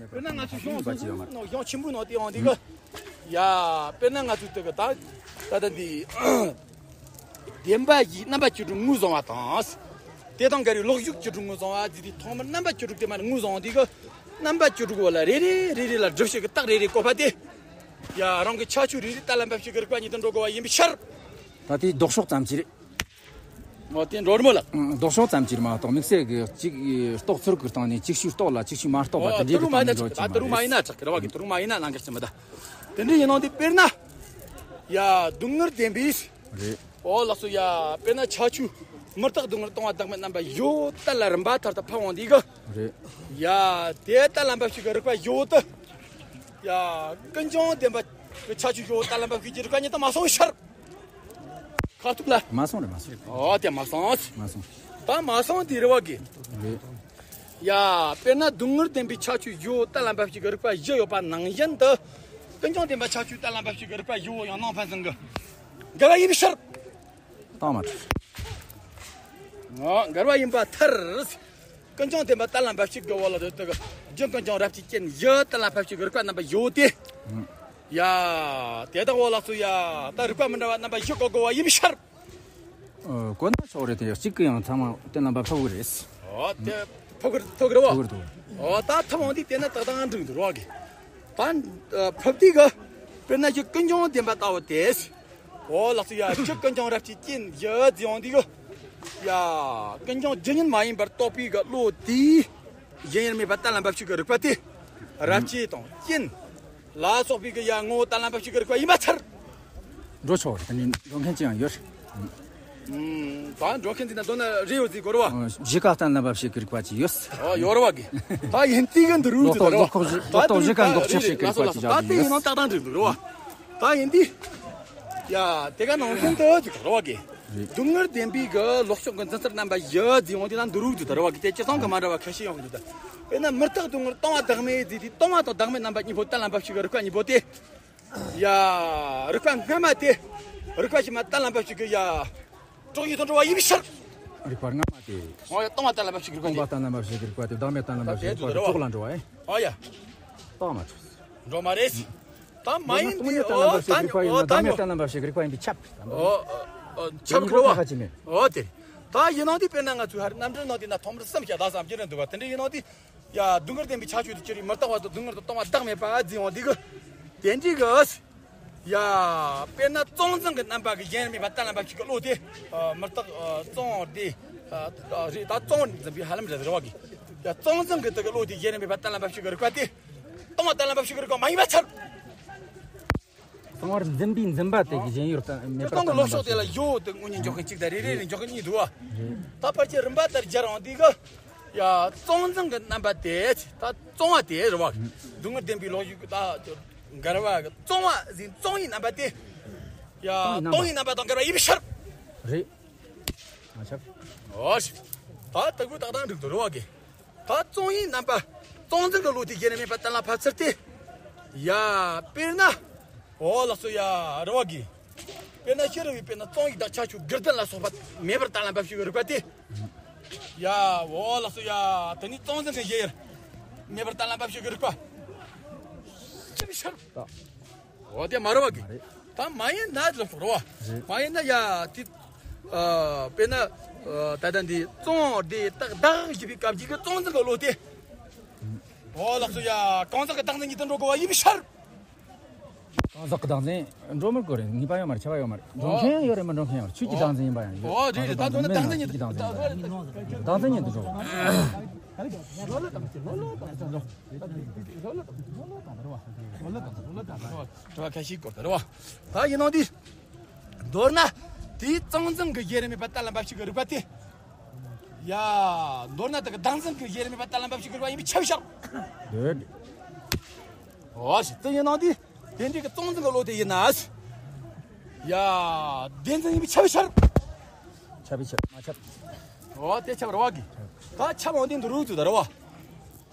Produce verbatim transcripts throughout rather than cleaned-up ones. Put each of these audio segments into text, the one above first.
དཔེར་ན་ང་ཚོ་གཞུང་སོ་སོའི་ནང་གཞུང་ཆེན་པོའི་ནང་དེ་ཡོང་དེ་གི། ཡ། དཔེར་ན་ང་ཚོ་དེ་གི་ད་ད་ད་འདི་བདེན་པ་བཞིའི་རྣམ་པ་བཅུ་དྲུག་ངོས་བཟུང་བ་དང་། དེ་དང་འགལ་བའི་ལོག་ཞུགས་བཅུ་དྲུག་ངོས་བཟུང་བ་ཟེར་དེ། ཐོག་མར་རྣམ་པ་བཅུ་དྲུག་དེ་མར་ངོས་བཟུང་དེ་གི། རྣམ་པ་བཅུ་དྲུག་འོག་ལ་རེ་རེ་རེ་རེ་ལ་སྒྲུབ་བྱེད་ཀྱི་རྟགས་རེ་རེ་བཀོད་པ་དེ། ཡ། རང་གི་ཁྱད་ཆོས་རེ་རེ་ལྟ་ལ་འབབ་བྱེད་ཀྱི་རིགས་པ་གཉིས་དུ་འགྲོ་དགོས་པ་ཡིན་པའི་ཕྱིར། ད་དེའི་ལྡོག་ཕྱོགས་ཙམ་གྱིས་རེད། འོ། དེ་འགྲོ་རི་མོ་ལ། ཨང་། ལྡོག་ཕྱོགས་ཙམ་གྱིས་མ་གཏོགས། དམིགས་བསལ་གྱི་གཅིག་རྟོགས་ཚུལ་གྱི་སྟེང་ནས་གཅིག་ཤོས་རྟོགས་ལ་གཅིག་ཤོས་མ་རྟོགས་པ་དེ་འདྲའི་གི་སྟེང་ནས་འགྲོ་ཅི་མ་རེད། ད་དུ་རུ་མ་ཡིན་ན་ཆགས་ཀྱི་རེད་བ་གི། དུ་རུ་མ་ཡིན་ན་ལང་ཀ་ཅི་མི་ད། དེ་འདྲའི་ཡིན་ནོ་འདི་དཔེར་ན། ཡ། སྡུག་བསྔལ་བདེན་པའི། རེད། འོ་ལགས་སོ། ཡ། དཔེར་ན་ཁྱད་ཆོས་མུ་སྟེགས་སྡུག་བསྔལ་སྟོང་པ་བདག་མེད་རྣམ་པ་བཞི་བོ་ལྟ་ལ་རིམ་པ་ལྟར་དུ་ཕབ་འོང་དུས་གི། རེད། ཡ། དེ་ལྟ་ལ་འབབ་བྱེད་ཀྱི་རིགས་པ་བཞི་བོ་དེ། ཡ། ཀུན་ཀྱང་བདེན་པ་གི་ཁྱད་ཆོས་བཞི་བོ་ལྟ་ལ་འབབ་བྱེད་ཀྱི་རིགས་པ་གཉིས་དུ་མ་སོང་བའི་ཕྱིར། ཁ་ཐུག་ལ། མ་སོང་རེད། མ་སོང་རེད། ཨོ། དེ་མ་སོང་། མ་སོང་། ད་མ་སོང་དེ་རེད་བ་གི། རེད། ཡ། དཔེར་ན་སྡུག་བསྔལ་བདེན་པའི་ཁྱད་ཆོས་བཞི་བོ་ལྟ་ལ་འབབ་བྱེད་ཀྱི་རིགས་པ་བཞི་ཡོད་པ་ནང་བཞིན་དུ། ཀུན་ཀྱང་བདེན་པའི་ཁྱད་ཆོས་ལྟ་ལ་འབབ་བྱེད་ཀྱི་རིགས་པ་བཞི་བོ་ཡང་ནང་ཕན་ཚུན་གྱི་འགལ་བ་ཡིན་པའི་ཕྱིར། རྟགས་མ་གྲུབ། ཨོ། འགལ་བ་ཡིན་པ་མཐར། ཀུན་ཀྱང་བདེན་པ་ལྟ་ལ་འབབ་བྱེད་ཀྱི་འོག་ལ་རེད་དེ་གི། རྒྱུ་ཀུན་ཀྱང་རབ་ཀྱི་རྐྱེན་བཞི་ལྟ་ལ་འབབ་བྱེད་ཀྱི་རིགས་པ་རྣམ་པ་བཞི་བོ་དེ། ཡ། དེ་དག་འོག་ལ་སོ། ཡ། ད་རིགས་པ་མི་འདྲ་བ་རྣམ་པ་བཞི་བཀོད་དགོས་པ་ཡིན་པའི་ཕྱིར། ཨོ། བཀོད་ན་ཆོག་རེད་དེ། གཅིག་གིས་ཡང་ཚང་མ་གཏན་ལ་འབེབས་ཐུབ་ཀྱི་རེད། ཨོ། དེ་ཐུབ་ཀྱི་ཐུབ་ཀྱི་རེད་བ། ཐུབ་ཀྱི་རེད། ཨོ། ད་ཐུབ་འོང་དུས་དེ་ན་ཏག་ཏག་འགྲིག་འདུག་རོགས་གི། ད་ཕབ་དུས་གི། དཔེར་ན་རྒྱུ་ཀུན་ཀྱང་བདེན་པ་ལྟ་བུ་དེ། ཨོ་ལགས་སོ། ཡ། རྒྱུ་ཀུན་ཀྱང་རབ་ཀྱི་རྐྱེན་བཞི་ཟེར་འོང་དུས་གི། ཡ། ཀུན་ཀྱང་རྒྱུ་ཉིད་མ་ཡིན་པར་རྟོགས་པའི་གི་བློ་དེས། གཞན་ཡུལ་མེད་པ་ལྟ་ལ་འབབ་བྱེད་ཀྱི་རིགས་པ་དེ། རབ་བྱེད་དང་རྐྱེན་ལ་སོགས་པའི་གི། ཡ། ངོ་བོ་ལྟ་ལ་འབབ་བྱེད་ཀྱི་རིགས་པ་ཡིན་པའི་ཕྱིར། འགྲོ་ཆོག་རེད། དེ་ནི་འགྲོ་མཁན་ཅི་ཡང་ཡོད། ཨུམ། ད་འགྲོ་མཁན་ཅི་ན་མདོར་ན་རེ་ཡོད་ཟིག་གོ་རེད་བ། ཨོ། གཞི་ཀ་ལྟ་ལ་འབབ་བྱེད་ཀྱི་རིགས་པ་ཅི་ཡོད། ཨོ། ཡོད་རེད་བ་གི། ད་ཡིན་དུས་གི་འདི་རུ་ལོག་རྟོག་ལོག་ཁོག་གཞི་ལོག་རྟོག་གཞི་ཀ་འགོག་བྱེད་བྱེད་ཀྱི་རིགས་པ་ཅི་ཡང་ཡོད། ད་དེ་ཡིན་ན་ཏག་ཏག་འགྲིག་འདུག་རེད་བ། ད་ཡིན་དུས། ཡ། དེ་ག་ནང་བཞིན་དུ་ཅིག་རེད་བ་གི། རེད། སྡུག་བསྔལ་བདེན་པའི་གི་ལོག་ཕྱོགས་ཀྱི་འཛིན་ཚུལ་རྣམ་པ་བཞི་ཟེར་འོང་དུས་ན་འདི་རུ་འདུག་ད་རེད་བ་གི། དེ་སྤྱིར་བཏང་གི་མ་འདྲ་བ་ཁ་ཤས་ཡོང་གི་འདུག་ད། དཔེར་ན་མུ་སྟེགས་སྡུག་བསྔལ་སྟོང་པ་བདག་མེད་ཟེར་དུས། སྟོང་པ་དང་བདག་མེད་རྣམ་པ་གཉིས་པོ་ལྟ་ལ་འབབ་བྱེད་ཀྱི་རིགས་པ་གཉིས་པོ་དེ། ཡ། རིགས་པ་སྔ་མ་དེ། རིགས་པ་ཕྱི་མ་ལྟ་ལ་འབབ་བྱེད་ཀྱི། ཡ། གྲོགས་ཉིད་དུ་འགྲོ་བ་ཡིན་པའི་ཕྱིར། རིགས་པ་སྔ་མ་དེ། ཨོ་ཡ། སྟོང་པ་ལྟ་ལ་འབབ་བྱེད་ཀྱི་རིགས་པ་སྟོང་པ་དེ། ལྟ་ལ་འབབ་བྱེད་ཀྱི་རིགས་པ་དེ་བདག་མེད་ལྟ་ལ་འབབ་བྱེད་ཀྱི་རིགས་པ་དེ་ཕྱོགས་ལ་འགྲོ་བ་ཡིན། ཨོ་ཡ། རྟགས་མ་གྲུབ། འགྲོ་མ་རེད། ད་མ་ཡིན་དེ། ཨོ། ད་ནི། ཨོ། ད་ནི། བདག་མེད་ལྟ་ལ་འབབ་བྱེད་ཀྱི་རིགས་པ་ཡིན་ན་བདག་མེད་ལྟ་ལ་འབབ་བྱེད་ཀྱི་རིགས་པ་ཡིན་པས་ཁྱབ། ཨོ། ཨོ། ཁྱབ་ཀྱི་རེད་བ། ཁ་ཅི་མེད། ཨོ་དེ། ད་ཡིན་ནའང་དེ་དཔེར་ན་ང་ཚོའི་ཧར་རྣམ་འགྲེལ་ནང་དེ་ན་ཐོག་མར་གསུམ་བྱ་དག་བསམ་གྱི་རེད་འདུག་བ། དེ་འདྲ་ཡིན་ནའང་དེ། ཡ། སྡུག་བསྔལ་བདེན་པའི་ཁྱད་ཆོས་དེ་ཅི་རིགས་མུ་སྟེགས་པ་དང་སྡུག་བསྔལ་དང་སྟོང་པ་བདག་མེད་པ་ཟེར་འོང་དེ་གི། དེ་འདྲའི་གི། ཡ། དཔེར་ན་གཙང་འཛིན་གྱི་རྣམ་པ་གི་གཞན་མེད་པ་ལྟ་ལ་འབབ་བྱེད་ཀྱི་བློ་དེ། ཨ། མུ་སྟེགས། ཨ། གཙང་བདེ། ཨ། རེད། ད་གཙང་འཛིན་པའི་ཧ་ལམ་རེད་རེད་བ་གི། ཡ། གཙང་འཛིན་གྱི་དེ་གི་བློ་དེ་གཞན་མེད་པ་ལྟ་ལ་འབབ་བྱེད་ཀྱི་རིགས་པ་དེ། སྟོང་པ་ལྟ་ལ་འབབ་བྱེད་ཀྱི་རིགས་པ་མ་ཡིན་པའི་ཕྱིར། གཙང་བར་འཛིན་པའི་འཛིན་པ་དེ་གི་གཞན་ཡུལ་ལྟ་མེད་པར་ལྟ་ལ་འབབ་བྱེད་ཀྱི། སྤྱིར་བཏང་གི་ལོག་ཕྱོགས་དེ་ལ་ཡོད་དེ་དངོས་གཉེན་འཇོག་མཁན་གཅིག་དང་རེ་རེ་རེ་འཇོག་མཁན་གཉིས་འདུག་བ། རེད། ད་ཕལ་ཆེར་རིམ་པ་ལྟར་སྦྱར་འོང་དུས་གི། ཡ། གཙང་འཛིན་གྱི་རྣམ་པ་དེ། ད་གཙང་བ་དེ་རེད་བ། སྡུག་བསྔལ་བདེན་པའི་ལོག་ཞུགས་ཀྱི་ད་འགལ་བ་གི་གཙང་བ་ཟེར། གཙང་བའི་རྣམ་པ་དེ། ཡ། གཙང་བའི་རྣམ་པ། གཙང་བའི་རྣམ་པ་དང་འགལ་བ་ཡིན་པའི་ཕྱིར། རེད། མ་ཁྱབ། འོ་ཞིག་ད་ལྟ་བུ་ཏག་ཏག་འགྲིག་འདུག་རེད་བ་གི། ད་གཙང་བའི་རྣམ་པ། གཙང་འཛིན་གྱི་བློ་དེ་གཞན་མེད་པར་གཏན་ལ་ཕབ་ཚུལ་དེ། ཡ། དཔེར་ན། འོ་ལགས་སོ། ཡ། རེད་བ་གི། དཔེར་ན་ཤེས་རབ་བའི་དཔེར་ན་གཙང་བའི་བདག་ཁྱད་ཆོས་དགུ་ལྡན་ལ་སོགས་པ་མེད་པར་གཏན་ལ་འབབ་བྱེད་ཀྱི་རིགས་པ་དེ། ཡ། འོ་ལགས་སོ། ཡ། དེ་ནི་གཙང་འཛིན་གྱི་གཞན་ཡུལ་མེད་པར་གཏན་ལ་འབབ་བྱེད་ཀྱི་རིགས་པ། ཅི་མི་ཤར། འོ་དེ་མ་རེད་བ་གི། མ་རེད། ད་མ་ཡིན་ན་ལབ་སོང་རེད་བ། རེད། མ་ཡིན་ན་ཡ་དེ། ཨ། དཔེར་ན། ཨ། ད་ལྟ་འདི་གཙང་བདེ་བདག་བདག་ཞེས་པའི་སྐབས་ཀྱི་གི་གཙང་འཛིན་གྱི་བློ་དེ། འོ་ལགས་སོ། ཡ། གང་ཟག་གི་བདག་འཛིན་ཉིད་དུ་འགྲོ་དགོས་པ་ཡིན་པའི་ཕྱིར། གང་ཟག་གི་བདག་འཛིན་འགྲོ་མི་དགོས་རེད། ངེས་པ་ཡོད་མ་རེད། ཁྱབ་པ་ཡོད་མ་རེད། འགྲོ་མཁན་ཡང་ཡོད་རེད། མི་འགྲོ་མཁན་ཡང་རེད། ཆོས་ཀྱི་བདག་འཛིན་ཡིན་པ་ཡང་ཡོད། འོ་རེད་རེད། ད་དོན་ནི་བདག་འཛིན་ཉིད། ཆོས་ཀྱི་བདག་འཛིན། བདག་འཛིན་ཉིད་དུ་འགྲོ། དྲི་བ་ཁ་ཤས་སྐོར་དུ་རེད་བ། ད་ཡིན་ནའང་འདི། མདོར་ན། དེའི་གཙང་འཛིན་གྱི་གཞན་མེད་པ་ལྟ་ལ་འབབ་བྱེད་ཀྱི་རིགས་པ་དེ། ཡ། མདོར་ན་དེ་གི་བདག་འཛིན་གྱི་གཞན་མེད་པ་ལྟ་ལ་འབབ་བྱེད་ཀྱི་རིགས་པ་ཡིན་པས་ཁྱབ་བཞག་འདོད། འོ་ཞིག་དེ་ཡིན་ནའང་འདི། དེ་འདྲའི་གི་གཙང་འཛིན་གྱི་བློ་དེ་ཡིན་ན། ཡ། བདེན་འཛིན་ཡིན་པས་ཁྱབ་བཞག་ཁྱབ་བཞག་མ་ཁྱབ། འོ་དེ་ཁྱབ་རེད་བ་གི། ད་ཁྱབ་འོང་དེ་འདི་རུ་ཚུད་ད་རེད་བ།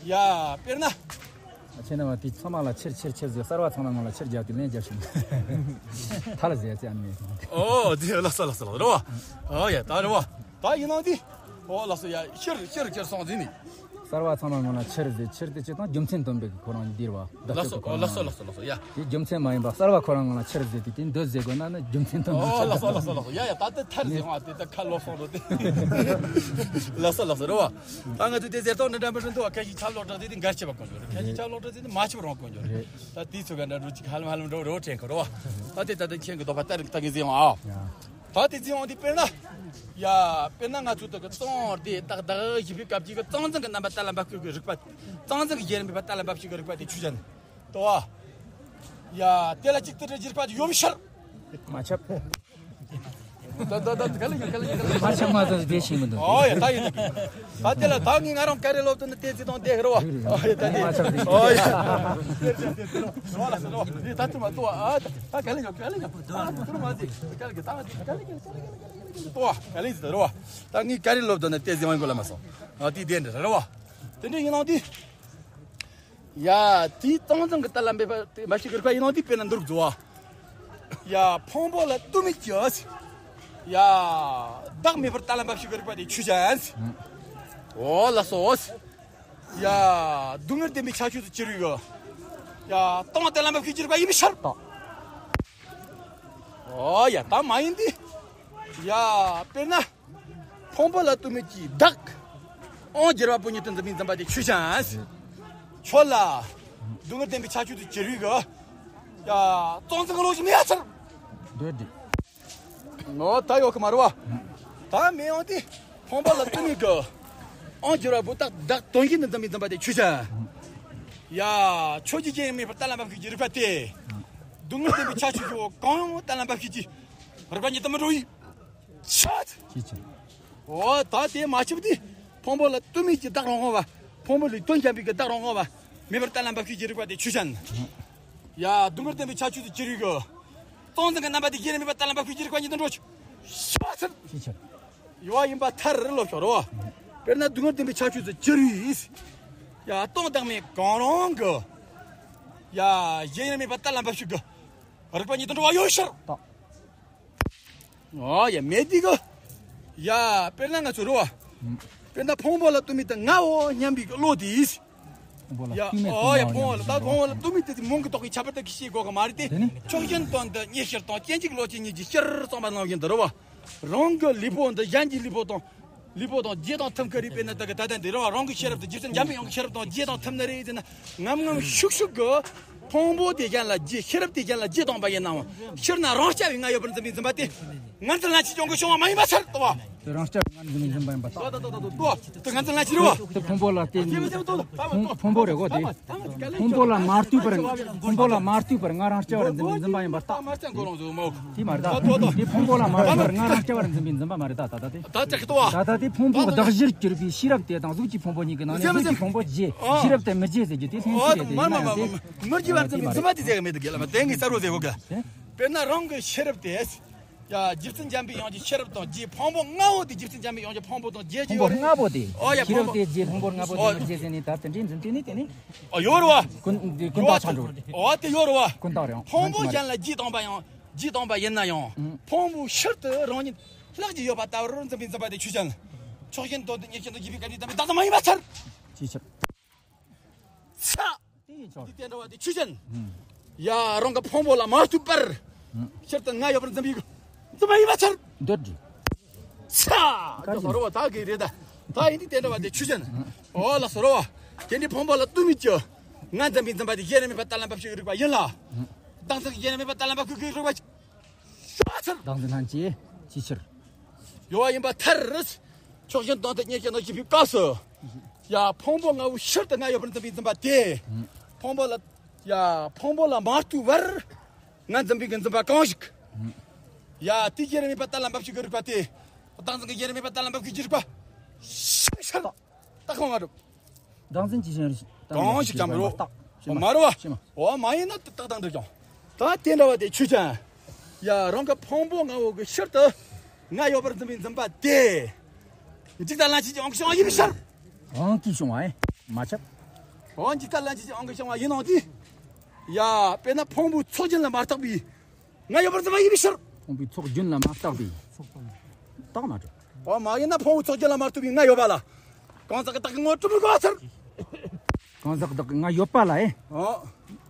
ཡ། དཔེར་ན། ཁྱེད་རྣམ་པ་དེ་ཚང་མ་ལ་ཕྱིར་ཕྱིར་ཕྱིར་ཟེར། གསར་བ་ཚང་མ་ངོ་ལ་ཕྱིར་རྒྱག་དུས་ལན་རྒྱག་ཤོག་ཐལ་ཟེར་ཟེར་ཨ་ནི། ཨོ་དེ་ལགས་སོ་ལགས་སོ་ལགས་རེད་བ། ཨོ་ཡ་ད་རེད་བ། ད་ཡིན་ནའང་དེ། ཨོ་ལགས་སོ། ཡ་ཕྱིར་ཕྱིར་ཕྱིར་སོང་ཟིན་ནི། གསར་བ་ཚང་མ་ངོ་ན་ཕྱིར་ཟེར། ཕྱིར་དེ་ཅི་དང་རྒྱུ་མཚན་སྟོན་པའི་ཁོ་རང་འདིར་བ། བདག་ལགས་སོ། སྤྱོད་ཁོ་ལགས་སོ་རང་ལགས་སོ་ལགས་སོ། ཡ། དེ་རྒྱུ་མཚན་མ་ཡིན་པ་གསར་བ་ཁོ་རང་ངོ་ན་ཕྱིར་ཟེར་དུས་དེ་འདོད་ཟེར་དགོས་ན་ནི་རྒྱུ་མཚན་སྟོན་དགོས། ཨོ་ལགས་སོ་ལགས་སོ་ལགས་སོ། ཡ་ཡ། ད་ལྟ་ཐར་ཟེར་བ་དེ་ད་ཁ་ལོག་སོང་རོ་དེ། ལགས་སོ་ལགས་སོ་རེད་བ། ད་ང་ཚོ་དེ་ཟེར་ཏོག་འདི་འདྲ་མི་རུང་འདུག་བ། ཁ་ཤས་ཆབ་ལོག་དྲག་དེ་དེ་འགར་བྱེད་པ་དཀོན་མཆོག་རེད། ཁ་ཤས་ཆབ་ལོག་དྲག་དེ་དེ་མ་བྱེད་པ་རང་དཀོན་མཆོག་རེད། ད་དེའི་ཚོ་ག་འདྲ་འགྲོ་ཅིག་ཧ་ལམ་ཧ་ལམ་འགྲོ་རོ་དྲན་གི་རོ། ད་དེ་ད་ལྟ་ཁྱེད་ཀྱི་དོགས་པ་ལྟར་ད་གི་ཟེར་བ་ཨ། ད་དེ་ཚེ་འོང་དེ་དཔེར་ན། ཡ། དཔེར་ན་ང་ཚོ་ད་གི་གཙང་བདེ་ཏག་ཏག་ཞིག་པའི་སྐབས་ཀྱི་གི་གཙང་འཛིན་གྱི་རྣམ་པ་ཏཱ་ལ་འབབ་ཤུགས་ཀྱི་རིག་པ། གཙང་འཛིན་གྱི་ཡེ་ར་མེད་པ་ཏཱ་ལ་འབབ་ཤུགས་ཀྱི་རིག་པ་དེ་ཆོས་ཅན། དོ་བ། ཡ། དེ་ལ་གཅིག་ཏུ་རེ་རྒྱུ་རིག་པ་དེ་ཡོད་མི་ཤར། མ་ཁྱབ། ད་ད་ད་ག་ལ་ཡོད་ག་ལ་ཡོད་ག་ལ་ཡོད། མ་ཁྱབ་མ་ད་དེ་ཤེས་མི་འདུག་ཨོ་ཡ། ད་ཡིན་ད། ད་དེ་ལ་ད་ངས་ང་རང་ག་རེ་ལོབ་ཏུ་ནི་དེ་ཚེ་དང་དེ་ཧེ་རོ་བ། ཨོ་ཡ། ད་དེ། མ་ཁྱབ་དེ། ཨོ་ཡ། རོ་ལ་སོ་རོ། དེ་ད་ཚུར་མ་ཏོ་བ། ཨ་ད་ག་ལ་ཡོད་ག་ལ་ཡོད། ད་ཚུར་མ་ཟིག་ག་ལ་གི་ད་ང་ཚོ་ག་ལ་གི་ག་ལ་གི་ག་ལ་གི་ཏོ་བ། ག་ལ་ཡིན་ད་རོ་བ། ད་ངས་ག་རེ་ལོབ་ཏུ་ནི་དེ་ཚེ་ཡང་གོ་ལ་མ་སོང་། ཨ་དེ་དེ་འདྲ་རོ་བ། དེ་འདྲ་ཡིན་ནང་དེ། ཡ། དེའི་གཙང་འཛིན་གྱི་ཏཱ་ལ་འབབ་པ་དེ་མ་ཤེས་གི་རིག་པ་ཡིན་ནོ་དེ་དཔེར་ན་འདི་རུ་བཟོ་བ། ཡ། ཕུང་པོ་ལ་ལྟོས་མེད་ཀྱི། ཡ། བདག་མེད་པར་ཏཱ་ལ་འབབ་ཤེས་གི་རིག་པ་དེ་ཆོས་ཅན། ཨོ་ལགས་སོ། ཡ། སྡུག་བསྔལ་བདེན་པའི་ཁྱད་ཆོས་སུ་གྱུར་པའི་གི། ཡ། སྟོང་ཏཱ་ལ་འབབ་ཤེས་ཀྱི་རིག་པ་ཡིན་པའི་ཕྱིར་ཏོ། ཨོ་ཡ། ད་མ་ཡིན་ཏེ། ཡ། དཔེར་ན། ཕུང་པོ་ལ་ལྟོས་མེད་ཀྱི་བདག་དབང་རྒྱལ་བ་པོ་ཉིད་དུ་འཛིན་པའི་འཛིན་པ་དེ་ཆོས་ཅན། ཁྱོད་ལ་སྡུག་བསྔལ་བདེན་པའི་ཁྱད་ཆོས་དུ་གྱུར་པའི་གི། ཡ། གཙང་འཛིན་གྱི་བློ་ཞིག་མེད་ཡ་ཚར། འདོད་དེ། ངོ་ད་ཡོད་གི་མ་རེད་བ། ད་མེད་ཡོང་དེ། ཕུང་པོ་ལ་ལྟོས་མེད་གི། དབང་རྒྱལ་བ་པོ་བདག་བདག་དོན་བཞིན་དུ་འཛིན་པའི་འཛིན་པ་དེ་ཆོས་ཅན། ཡ། ཆོས་ཀྱི་རྒྱུན་མེད་པར་ཏཱ་ལ་འབབ་ཤེས་ཀྱི་རིག་པ་དེ། སྡུག་བསྔལ་བདེན་པའི་ཁྱད་ཆོས་ཀྱི་འོག་གང་ཡོང་ཏཱ་ལ་འབབ་ཤེས་ཀྱི་རིག་པ་ཉིད་དུ་མི་འགྲོ་བའི། ཆ། ཅི་ཆ། འོ་ད་དེ་མ་ཆིབ་དེ། ཕུང་པོ་ལ་ལྟོས་མེད་ཀྱི་བདག་རང་དབང་བ། ཕུང་པོ་ལས་དོན་བྱེད་པའི་གི་བདག་རང་དབང་བ། མེད་པར་ཏཱ་ལ་འབབ་ཤེས་ཀྱི་རིག་པ་དེ་ཆོས་ཅན། ཡ། སྡུག་བསྔལ་བདེན་པའི་ཁྱད་ཆོས་སུ་གྱུར་པའི་གི། གཙང་འཛིན་གྱི་རྣམ་པ་དེ་ཡེ་ར་མེད་པ་ཏཱ་ལ་འབབ་ཤེས་ཀྱི་རིག་པ་ཉིད་དུ་འགྲོ། ཆ་ཚར། ཅི་ཆ། ཡོད་ཡིན་པ་ཐར་ལོ་ཤོར་བ། དཔེར་ན་སྡུག་བསྔལ་བདེན་པའི་ཁྱད་ཆོས་སུ་གྱུར་པའི། ཡ། སྟོང་བདག་མེད་གང་རུང་གི། ཡ། ཡེ་ར་མེད་པ་ཏཱ་ལ་འབབ་ཤེས་ཀྱི་རིག་པ་ཉིད་དུ་འགྲོ་བ་ཡོད་ཕྱིར་ཏོ། ཨོ་ཡ། མེད་དེ་གི། ཡ། དཔེར་ན་ང་ཚོ་རོ་བ། དཔེར་ན་ཕུང་པོ་ལ་ལྟོས་མེད་དུ་ངའོ་སྙམ་པའི་གི་བློ་དེ། ཕུང་པོ་ལ་ཡ། ལྟོས་མེད་དུ་ཨོ་ཡ། ངའོ་ཕུང་པོ་ལ་ད་སྙམ་པའི་གི་བློ། ཕུང་པོ་ལ་ལྟོས་མེད་དུ་མུང་གི་ལྡོག་པའི་ཁྱད་པར་དུ་ཤེས་དགོས་གི་མ་རེད་དེ། དེ་ནི། ཕྱོགས་ཞེན་དོན་དུ་གཉེར་ཕྱིར་དང་སྐྱེ་འཇིག་བློ་ཅན་ཉིད་ཀྱི་ཕྱིར་གསུངས་པ་ནང་བཞིན་དུ་རོ་བ། རང་གི་ལུས་པོ་འདི་གཞན་གྱི་ལུས་པོ་དང་། ལུས་པོ་དང་རྗེས་དང་མཐུན་གི་རེད། དཔེར་ན་ད་གི་ད་ལྟ་འདི་རང་རང་གི་ཤེས་རབ་དང་རྗེ་བཙུན་འཇམ་པའི་དབྱངས་ཀྱི་ཤེས་རབ་དང་རྗེས་དང་མཐུན་ནི་རེད་ཟེར་ན། ངམ་ངམ་ཤུགས་ཤུགས་ཀྱི་ཕུང་པོ་དེ་གཞན་ལ་རྗེས། ཤེས་རབ་དེ་གཞན་ལ་རྗེས་བཏང་པ་ཡིན་ནའང་། ཕྱིར་ན་རང་རྐྱ་བའི་ང་ཡོད་པར་འཛིན་པའི་འཛིན་པ་དེ། ངར་འཛིན་ལ་ཕྱིས་ཀྱང་གི་བྱུང་བ་མ་ཡིན་པ་ཚར་ཏོ་བ། དེ་རང་རྐྱ་བའི་ངར་འཛིན་པའི་འཛིན་པ་ཡིན་པ་ལྟ། ཏོ་ཏོ་ཏོ་ཏོ་ཏོ། དེ་ངར་འཛིན་ལ་ཕྱིས་རེད་བ། དེ་ཕུང་པོ་ལ་བརྟེན་ནས་ཕུང་ཕུང་པོ་རེད་གོ་དེ། ཕུང་པོ་ལ་མ་ལྟོས་པར། ཕུང་པོ་ལ་མ་ལྟོས་པར་ང་རང་རྐྱ་བར་འཛིན་པའི་འཛིན་པ་ཡིན་པར་ལྟ། དེ་མ་རེད་ད། དེ་ཕུང་པོ་ལ་མ་ལྟོས་པར་ང་རང་རྐྱ་བར་འཛིན་པའི་འཛིན་པ་མ་རེད་ད། ད་ད་དེ། ད་ཅག་ཏོ། ད་ད་དེ་ཕུང་པོ་གདགས་གཞིར་གྱུར་པའི་ཤེས་རབ་དེ་དང་གཟུགས་ཀྱི་ཕུང་པོ་གཉིས་ཀྱི་ནང་ནས་གཟུགས་ཀྱི་ཕུང་པོ་རྗེ། ཤེས་རབ་དེ་མི་རྗེ་ཟེར་རྒྱུ་དེ་ལྷན་སྐྱེས་རེད། དེ་མ་རེད་མ་རེད་མ་རེད། མི་རྒྱུ་བར་འཛིན་པའི་འཛིན་པ་དེ་ཟེར་གི་མེད་དུ་གི་ལ་མ་དེ་ངས་གསལ་པོ་ཟེར་གོ་གི། དཔེར་ན་རང་གི་ཤེས་རབ་དེ། ཡ། རྗེ་བཙུན་འཇམ་པའི་དབྱངས་ཀྱི་ཤེས་རབ་དང་རྗེ། ཕུང་པོ་ལྔ་བོ་དེ་རྗེ་བཙུན་འཇམ་པའི་དབྱངས་ཀྱི་ཕུང་པོ་དང་རྗེ། ཕུང་པོ་ལྔ་བོ་དེ། ཨོ་ཡ། ཤེས་རབ་དེ་རྗེ། ཕུང་པོ་ལྔ་བོ་དེ་ཨོ་མི་རྗེ་ཟེར་ནས་ད་དེ་འདྲའི་འཛིན་དེ་ནི་དེ་ནི། ཨོ་ཡོད་རེད་བ། ཀུན་ཀུན་བཏགས་ཆགས་འགྲོ། ཨོ་དེ་ཡོད་རེད་བ། ཀུན་བཏགས་རེད། ཕུང་པོ་གཞན་ལ་རྗེས་བཏང་པ་ཡང་། རྗེས་བཏང་པ་ཡིན་ན་ཡང་། ཕུང་པོ་ཕྱིར་དུ་རང་ཉིད་ལྷག་གི་ཡོད་པ་ལྟ་བུར་འཛིན་པའི་འཛིན་པ་དེ་ཆོས་ཅན། ཕྱོགས་ཞེན་དོན་དུ་གཉེར་ཞེན་དང་བརྒྱུད་པའི་སྐབས་ནས་བདག་མེད་བདག་ཏུ་མ་ཡིན་པ་ཚར། ཅིའི་ཕྱིར། ཚ། དེ་ཡིན་ཆོག་དེ་དེ་འདྲ་བ་དེ་ཆོས་ཅན། ཡ། རང་གི་ཕུང་པོ་ལ་མ་ལྟོས་པར། ཕྱིར་དུ་ང་ཡོད་པར་འཛིན་པའི་འཛིན་པ་ཡིན་པ་ཚར། འདོད་དེ། ཚ། ད་རོ་བ་ད་གི་རེད་ད། ད་ཡིན་དེ་དེ་འདྲ་བ་དེ་ཆོས་ཅན། ཨོ་ལགས་སོ་རོ་བ། དེ་ནི་ཕུང་པོ་ལ་ལྟོས་མེད་ཀྱི། ང་འཛིན་པའི་འཛིན་པ་དེ་ཡེ་ར་མེད་པ་ཏཱ་ལ་འབབ་ཤེས་རིག་པ་ཡིན་ལ། བདག་འཛིན་ཡེ་ར་མེད་པ་ཏཱ་ལ་འབབ་ཤེས་རིག་པ། ཤ་ཚར། བདག་འཛིན་ལྷན་སྐྱེས་ཅིའི་ཕྱིར། ཡོད་པ་ཡིན་པ་ཐར། ཕྱོགས་ཞེན་དོན་དུ་གཉེར་ཞེན་དང་བརྒྱུད་པའི་སྐབས་སུ། ཡ། ཕུང་པོ་ལྔ་བོའི་ཕྱིར་དུ་ང་ཡོད་པར་འཛིན་པའི་འཛིན་པ་དེ། ཕུང་པོ་ལ། ཡ། ཕུང་པོ་ལ་མ་ལྟོས་པར། ང་འཛིན་པའི་གི་འཛིན་པ་གང་ཞིག་ཡ། དེ་ཡེ་ར་མེད་པ་ཏཱ་ལ་འབབ་ཤེས་ཀྱི་རིག་པ་དེ། བདག་འཛིན་གྱི་ཡེ་ར་མེད་པ་ཏཱ་ལ་འབབ་ཤེས་ཀྱི་རིག་པ། ཤ་ཤ། ད་ཁོ་ང་རུ། བདག་འཛིན་གྱི་ཞེན་རིག་གང་ཞིག་ཀྱང་མི་རུང་། མ་རུང་བ། འོ་མ་ཡིན་ན་ཏག་ཏག་འགྲིག་ཀྱང་། ད་དེ་འདྲ་བ་དེ་ཆོས་ཅན། ཡ། རང་གི་ཕུང་པོ་ལྔ་བོ་གི་ཕྱིར་དུ་ང་ཡོད་པར་འཛིན་པའི་འཛིན་པ་དེ། འཇིག་ལྟ་ལྷན་སྐྱེས་ཀྱི་དབང་གིས་བྱུང་བ་ཡིན་པའི་ཕྱིར། དབང་གིས་བྱུང་བ་ཡིན། མ་ཁྱབ། འོ་འཇིག་ལྟ་ལྷན་སྐྱེས་ཀྱི་དབང་གིས་བྱུང་བ་ཡིན་ནོ་དེ། ཡ། དཔེར་ན་ཕུང་པོའི་ཚོགས་རྒྱུན་ལ་མ་བརྟགས་པའི། ང་ཡོད་པར་འཛིན་པ་ཡིན་པའི་ཕྱིར། ཕུང་པོའི་ཚོགས་རྒྱུན་ལ་མ་བརྟགས་པའི། རྟགས་མ་གྲུབ། འོ་མ་ཡིན་ན་ཕུང་པོའི་ཚོགས་རྒྱུན་ལ་མ་བརྟགས་པའི་ང་ཡོད་པ་ལ། གང་ཟག་གི་བདག་གི་ངོ་སྤྲོད་དགོས་ཚར། གང་ཟག་བདག་གི་ང་ཡོད་པ་ལ་ཨེ། ཨོ།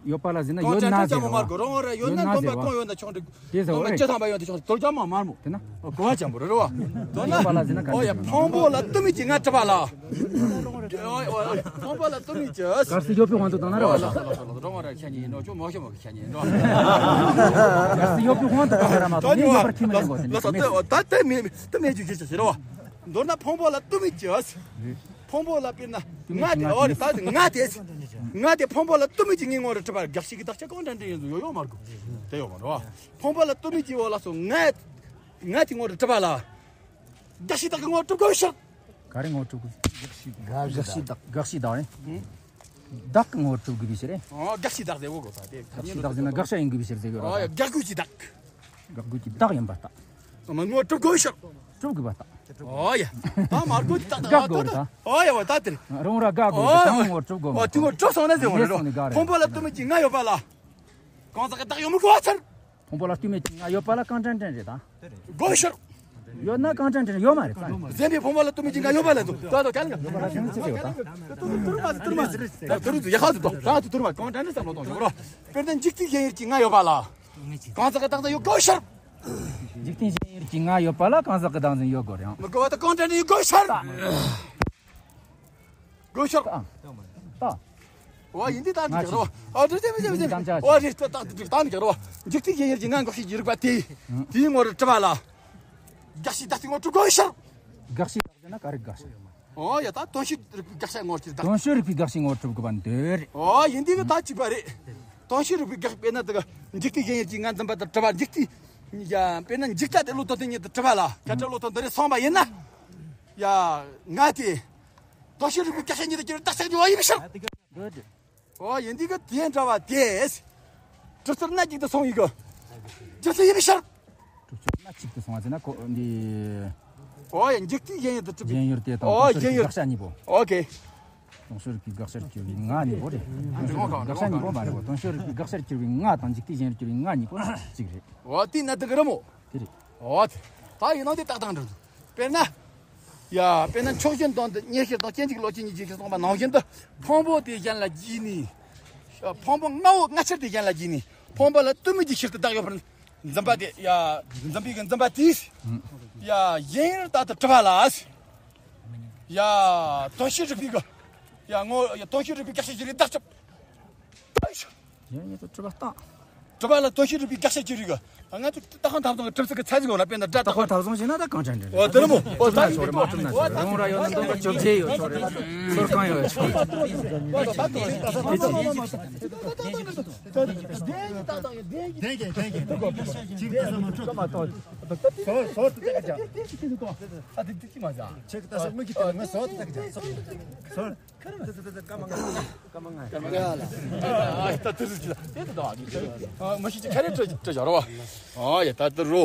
ཡོད་པ་ལ་ཟེར་ན་གང་ཡོད་ན་ཟེར་རོ། ཡོད་ན་ཡོད་ན་འདོན་པ་གང་ཡོད་ན་ཆོག་འདྲི། དེ་ཟེར་བ་རེད། སྤྱི་དང་པ་ཡོད་ན་ཆོག་འདྲི། དོལ་རྒྱལ་མ་དམར་མོ། དེ་ན། ཨོ་གོ་བ་ཅན་པོ་རེད་རོ། དོན་ན། ཡོད་པ་ལ་ཟེར་ན་ག་ཨོ་ཡ་ཕུང་པོ་ལ་ལྟོས་མེད་ཀྱི་ང་གྲུབ་པ་ལ། ཨོ་ཨོ་ཕུང་པོ་ལ་ལྟོས་མེད་ཀྱི། གར་སི་ཡོད་པའི་དབང་དུ་བཏང་ན་རེད་བ། ལགས་སོ་ལགས་སོ་ལགས་སོ། རོང་བ་ར་ཤ་ཉེ་འགྲོ་ཆོག་མོ་ཤ་མོ་གི་ཤ་ཉེ་འགྲོ། གར་སི་ཡོད་པའི་དབང་དུ་བཏང་ན་ར་མ་གཏོགས་ངས་ཡོད་པར་ཁྱིམ་མི་ལེན་དགོས་ཟེར་ནས། ལགས་སོ། ད་ད་མེད་ད་མེད་རྒྱུ་ཞིག་ཟེར་རོ། མདོར་ན་ཕུང་པོ་ལ་ལྟོས་མེད་ཀྱི། ཕུང་པོ་ལ་དཔེར་ན་ང་དེ་ཨོ་རེད། ད་ང་དེ་ང་དེ་ཕུང་པོ་ལ་ལྟོས་མེད་ཀྱི་ངའི་ངོ་རུ་གྲུབ་པ་གེགས་བྱེད་ཀྱི་བདག་ཆ་གང་དྲན་དྲན་ཡོད་ཡོད་ཡོད་མ་དགོས། དེ་ཡོད་མ་རེད་བ། ཕུང་པོ་ལ་ལྟོས་མེད་ཀྱི་འོ་ལགས་སོ། ང་ང་དེ་ངོ་རུ་གྲུབ་པ་ལ་གེགས་བྱེད་བདག་གི་ངོ་རུ་གྲུབ་དགོས་ཤག་ག་རེ་ངོ་རུ་གྲུབ་དགོས། གེགས་བྱེད་བདག་གེགས་བྱེད་བདག་རེད། བདག་གི་ངོ་རུ་གྲུབ་དགོས་པའི་ཕྱིར་རེད། ཨོ་གེགས་བྱེད་བདག་ཟེར་གོ་གོ་ས་དེ། གེགས་བྱེད་བདག་ཟེར་ན་དགག་བྱ་ཡིན་དགོས་པའི་ཕྱིར་ཟེར་གི་རེད། ཨོ་ཡ་དགག་དགོས་ཀྱི་བདག་དགག་དགོས་ཀྱི་བདག་ཡིན་པར་ཐལ། ང་ངོ་གྲུབ་དགོས་ཤག་གྲུབ་དགོས་པར་ཐལ། ཨོ་ཡ། ད་མར་དགོས་ཀྱི་བདག་དགག་དགོས་རེད་ད། ཨོ་ཡ་བ་ད་དེར། རང་ར་དགག་དགོས་རེད། ད་ངོ་གྲུབ་དགོས་མ། ཨོ་དེ་ངོ་གྲུབ་སོང་ན་ཟེར་བ་རེད་རོ། ཕུང་པོ་ལ་ལྟོས་མེད་ཀྱི་ང་ཡོད་པ་ལ། གང་ཟག་གི་བདག་ཡོད་མི་དགོས་པ་ཚར། ཕུང་པོ་ལ་ལྟོས་མེད་ཀྱི་ང་ཡོད་པ་ལ་གང་དྲན་དྲན་རེད་ད། དགོས་ཤོར། ཡོད་ན་གང་དྲན་དྲན་ཡོད་མ་རེད་ད། ཟེར་བའི་ཕུང་པོ་ལ་ལྟོས་མེད་ཀྱི་ང་ཡོད་པ་ལ་དུ་ད་དུ་ག་ལ་ཡོད་པ་ལ་ཤེས་ཚེ་ཡོད་ད། དུ་རུ་དུ་རུ་མ་དུ་རུ་མ་ཟེར་ད་དུ་དུ་རུ་མ་གང་དྲན་དྲན་བསམ་བློ་གཏོང་ཞོག་རོ། དཔེར་ན་འཇིག་རྟེན་ཞེན་ཡུལ་གྱི་ང་ཡོད་པ་ལ། གང་ཟག་གི་བདག་ད་ཡོད་དགོས་ཤོར། འཇིག་རྟེན་ཞེན་ཡུལ་གྱི་ང་ཡོད་པ་ལ་གང་ཟག་གི་བདག་འཛིན་ཡོད་དགོས་རེད། མི་དགོས་པ་ད་གང་དྲན་དྲན་ཡོད་དགོས་ཤོར། དགོས་ཤོར། ད། ད། ཝ་ཡིན་འདི་ད་འདི་ཀྱག་རོ། ཨ་འདི་ཙེ་མི་ཙེ་མི་ཙེ། ཝ་རི་ད་ད་འདི་ད་འདི་ཀྱག་རོ། འཇིག་རྟེན་ཞེན་ཡུལ་གྱི་ང་འགོག་བྱེད་ཀྱི་རིགས་པ་དེ། དེའི་ངོ་རུ་གྲུབ་པ་ལ། གེགས་བྱེད་བདག་དེ་ངོ་གྲུབ་དགོས་ཤོར། གེགས་བྱེད་བདག་ཟེར་ན་ག་རེ་གེགས་བྱེད། ཨོ་ཡ་ད་དོན་ཤེས་རིག་པའི་གེགས་བྱེད་ངོ་གྲུབ་བདག་དོན་ཤེས་རིག་པའི་གེགས་བྱེད་ངོ་གྲུབ་དགོས་པ་འདོད་རེད། ཨོ་ཡིན་འདི་གི་ད་གཅིག་པ་རེད། དོན་ཤེས་རིག་པའི་གེགས་དཔེར་ན་དེ་ག་འཇིག་རྟེན་ཞེན་ཡུལ་གྱི་ང་འཛིན་པ་དང་གྲུབ་པ་འཇིག་རྟེན། ཡ་དཔེར་ན་འཇིག་ལྟ་དེ་བློ་དོན་དེ་ཉིད་དུ་གྲུབ་པ་ལ་སྐད་ཆ་བློ་དོན་འདི་རེད་སོང་པ་ཡིན་ན། ཡ་ང་དེ། དོན་ཤེས་རིག་པའི་གེགས་བྱེད་ཉིད་དུ་གྱུར་པའི་བདག་ཆ་ཡོད་ཡིན་པའི་ཕྱིར། འོ་ཡིན་འདི་གི་དེ་འདྲ་བ་དེས། གྲུབ་ཚུལ་སྣ་གཅིག་ཏུ་སོང་ཡིན་གི། གྲུབ་ཚུལ་ཡིན་པའི་ཕྱིར། གྲུབ་ཚུལ་སྣ་གཅིག་ཏུ་སོང་བ་ཟེར་ན་ཁོ་འདི། འོ་ཡ་འཇིག་རྟེན་ཞེན་ཡུལ་དུ་གྲུབ་པའི། ཞེན་ཡུལ་དེ་དང་ཨོ་དོན་ཤེས་རིག་པའི་གེགས་བྱེད་གཉིས་པོ། ཨོ་ཀེ། དོན་ཤེས་རིག་པའི་གེགས་བྱེད་གྱུར་པའི་ང་གཉིས་པོ་རེད། གེགས་བྱེད་གཉིས་པོ་མ་རེད་བ། དོན་ཤེས་རིག་པའི་གེགས་བྱེད་གྱུར་པའི་ང་དང་འཇིག་རྟེན་ཞེན་ཡུལ་གྱུར་པའི་ང་གཉིས་པོ་གཅིག་རེད། འོ་དེ་ན་དེ་གི་རེད་མོ། དེ་རེད། འོ་དེ། ད་ཡིན་ནོ་དེ་ཏག་ཏག་འགྲོ་འདུག་དཔེར་ན། ཡ་དཔེར་ན་ཕྱོགས་ཞེན་དང་དུ་ཉེར་ཞི་དང་སྐྱེ་འཇིག་ལོག་ཅན་གཉིས་ཀྱིས་གསུངས་པ་ནང་བཞིན་དུ། ཕུང་པོ་དེ་གཞན་ལ་བརྗེས་ནས། ཕུང་པོ་ལྔ་བོ་ལྔ་ཆར་དེ་གཞན་ལ་བརྗེས་ནས་ཕུང་པོ་ལ་ལྟོས་མེད་ཀྱི་ཕྱིར་དུ་བདག་ཡོད་པར་འཛིན་པ་དེ། ཡ་འཛིན་པའི་གི་འཛིན་པ་དེས། ཡ་ཞེན་ཡུལ་ལྟར་དུ་གྲུབ་པ་ལ། ཡ་དོན་ཤེས་རིག་པའི་གི། ཡ་ངོ་ཡ་དོན་ཤེས་རིག་པའི་གེགས་བྱེད་ཀྱི་རིགས་བདག་ཆགས། ཡང་ཡང་དུ་གྲུབ་པ་བཏང་། གྲུབ་པ་ལ་དོན་ཤེས་རིག་པའི་གེགས་བྱེད་ཀྱི་རིགས། ང་ཚོ་ལྟ་སྟངས་ཐབས་ཚང་གི་གྲུབ་ཚུལ་གྱི་ཚད་གཞི་ངོ་ལ་དཔེར་ན་སྒྲ་རྟག་པ་ཐབས་ཚང་བྱས་ན་ད་གང་དྲན་དྲན་རེད། འོ་དེ་རེད་མོ། འོ་ད་ནི་ཆོག་རེད་མ་གྲུབ་ན་ཆོག་རེད། རང་ར་ཡོད་ན་འདོན་པ་ཅོབ་ཆེ་ཡོད་ཆོག་རེད། ཚོར་གང་ཡོད་ཆོག་རེད། དེ་ཅི། ད་དུ་རུ་ཅི་ད་དེ་དུ་ད་ཨ་ནི་ཨ་ཤི་ཅི་ཁ་རེ་ཏྲ་ཏྲ་ཞར་བ། ཨ་ཡ་ད་དུ་རུ།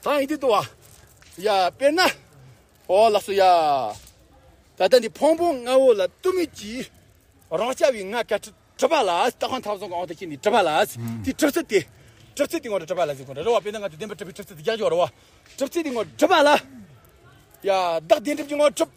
ད་ཡི་དེ་དུ་བ། ཡ་དཔེར་ན། ཨོ་ལགས་སོ་ཡ། ད་ལྟ་འདི་ཕུང་པོ་ལྔ་བོ་ལ་ལྟོས་མེད་ཀྱིས། རང་རྐྱ་བའི་ང་ག་གྲུབ་པ་ལ། ལྟ་སྟངས་ཐབས་ཚང་གི་དབང་དུ་བྱས་ནས་གྲུབ་པ་ལ། དེ་གྲུབ་ཚུལ་དེ། གྲུབ་ཚུལ་དེ་ངོ་རུ་གྲུབ་པ་ལ་ཟེར་གོ་རེད་བ། དཔེར་ན་ང་ཚོ་བདེན་པར་གྲུབ་པའི་གྲུབ་ཚུལ་དེ་རྒྱག་ཆོག་རེད་བ། གྲུབ་ཚུལ་དེ་ངོ་རུ་གྲུབ་པ་ལ། ཡ་བདག་བདེན་གྲུབ་ཀྱི་ངོ་རུ་གྲུབ།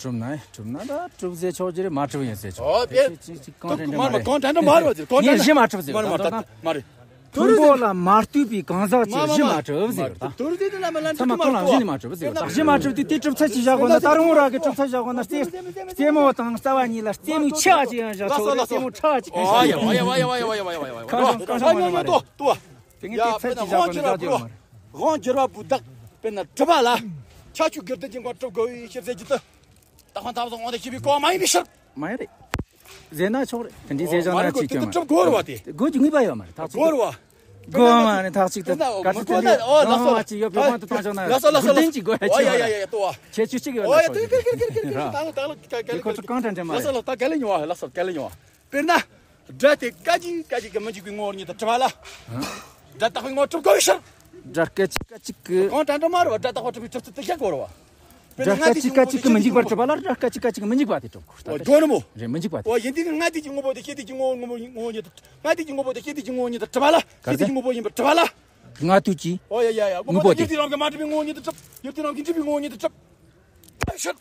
གྲུབ་ན་གྲུབ་ན་ད་གྲུབ་ཟེར་ཆོག་གི་རེད། མ་གྲུབ་ཡིན་ཟེར་ཆོག་ཨོ་དེ་ཅི་ཅི་ཅི་གང་དྲན་དྲན་མ་མ་རེད། གང་དྲན་དྲན་མ་རེད་ཟེར། གང་ངས་གཞི་མ་གྲུབ་ཟེར། མ་རེད་མ་རེད་མ་རེད། ཕུང་པོ་ལ་མ་ལྟོས་པའི་གང་ཟག་ཅིག་གཞི་མ་གྲུབ་ཟེར། ད་དུར་དེ་དེ་ལ་མ་ལ་ཚང་མ་གང་ལ་གཞི་ནས་མ་གྲུབ་ཟེར། ད་གཞི་མ་གྲུབ་དུས་དེ་གྲུབ་ཚད་ཅིག་བཞག་དགོས་ན། ད་རུང་ར་གི་གྲུབ་ཚད་བཞག་དགོས་ན་རྩེ་རྩེ་མོ་དང་རྩ་བ་གཉིས་ལ་རྩེ་མོའི་ཆེ་བ་ཅིག་ཡང་བཞག་ཆོག་རེད། རྩེ་མོ་ཕྲ་བ་ཅིག་ཡང་བཞག་ཆོག་རེད། གང་བྱུང་གང་བྱུང་མ་ནི་མ་རེད། དེ་ངས་གྲུབ་ཚད་ཅིག་བཞག་དགོས་ན་བཞག་རྒྱུ་ཡོད་མ་རེད། དབང་སྒྱུར་བ་པོའི་བདག་དཔེར་ན་གྲུབ་པ་ལ། ཁྱད་ཆོས་དགུ་ལྡན་གྱི་ངོ་གྲུབ་དགོས་པའི་ཕྱིར་ཟེར་རྒྱུ་དེ། ད་ཁོང་ཐབས་སུ་དབང་དུ་བྱས་པའི་གོ་བ་མ་ཡིན་པའི་ཕྱིར། མ་ཡིན་རེད། ཟེར་ན་ཆོག་རེད། དེ་འདྲའི་ཟེར་བཞག་ན་ཅིག་སྐྱོན་མ་རེད། དེ་གྲུབ་དགོས་རེད་བ་དེ། དགོས་ཀྱི་ངེས་པ་ཡོད་མ་རེད། ཐག་གཅིག་ཏུ་དགོས་རེད་བ། དགོས་མ་རེད། ཐག་གཅིག་ཏུ་དེ་ན་ག་ཚོད་དེ་འདྲའི་ཨོ་ལགས་སོ་ལགས་སོ། ཨོ་ཅིག་ཡོད་པའི་དབང་དུ་བཏང་བཞག་ན་ལགས་སོ་ལགས་སོ་ལགས་སོ། དགུ་ལྡན་གྱི་དགོས་རེད། ཨོ་ཡ་ཡ་ཡ་ཡ་ལྟོས་བ། ཁྱད་ཆོས་གཅིག་ཡོད་ན་ཆོག་ཡ་ཏི་ཀིར་ཀིར་ཀིར་ཀིར་ཀིར། ད་ལོ་ད་ལོ་ག་ག་ལེ་ཁོ་ཚོ་གང་དྲན་དྲན་མ་རེད། ལགས་སོ་ལགས་སོ། ད་ག་ལེ་ཉོ་བ། ལགས་སོ་ག་ལེ་ཉོ་བ། དཔེར་ན། སྒྲ་དེ་སྐད་ཅིག་སྐད་ཅིག་གི་མི་འཇིག་པའི་ངོ་བོ་ཉིད་དུ་གྲུབ་པ་ལ། སྒྲ་རྟག་པའི་ངོ་བོ་གྲུབ་དགོས་པའི་ཕྱིར། སྒྲ་སྐད་ཅིག་སྐད་ཅིག་གི། གང་དྲན་དྲན་མ་རེད་བ། སྒྲ་རྟག་པ་གྲུབ་པའི་གྲུབ་ཚུལ་དེ་བཤད་དགོས་རེད་བ། དཔེར་ན་སྒྲ་སྐད་ཅིག་སྐད་ཅིག་གི་མི་འཇིག་པར་གྲུབ་པ་ལ་སྒྲ་སྐད་ཅིག་སྐད་ཅིག་གི་མི་འཇིག་པ་དེ་གྲུབ་དགོས། ད་ལྟ་དགོས་ནི་མོ། རེད། མི་འཇིག་པ་དེ། འོ་ཡིན་དུས་ཀྱི་སྔ་དུས་ཀྱི་དངོས་པོ་དེ་ཤེས་དུས་ཀྱི་དངོས་པོ་ངོ་བོ་ཉིད་དུ། སྔ་དུས་ཀྱི་དངོས་པོ་དེ་ཤེས་དུས་ཀྱི་ངོ་བོ་ཉིད་དུ་གྲུབ་པ་ལ། ཤེས་དུས་ཀྱི་དངོས་པོ་ཡིན་པར་གྲུབ་པ་ལ། སྔ་དུས་ཀྱི། འོ་ཡ་ཡ་ཡ། དངོས་པོ་དེ་ཡུལ་དུས་རང་གི་མ་གྲུབ་པའི་ངོ་བོ་ཉིད་དུ་གྲུབ། ཡུལ་དུས་རང་གི་འགྲུབ་པའི་ངོ་བོ་ཉིད་དུ་གྲུབ། ཤར།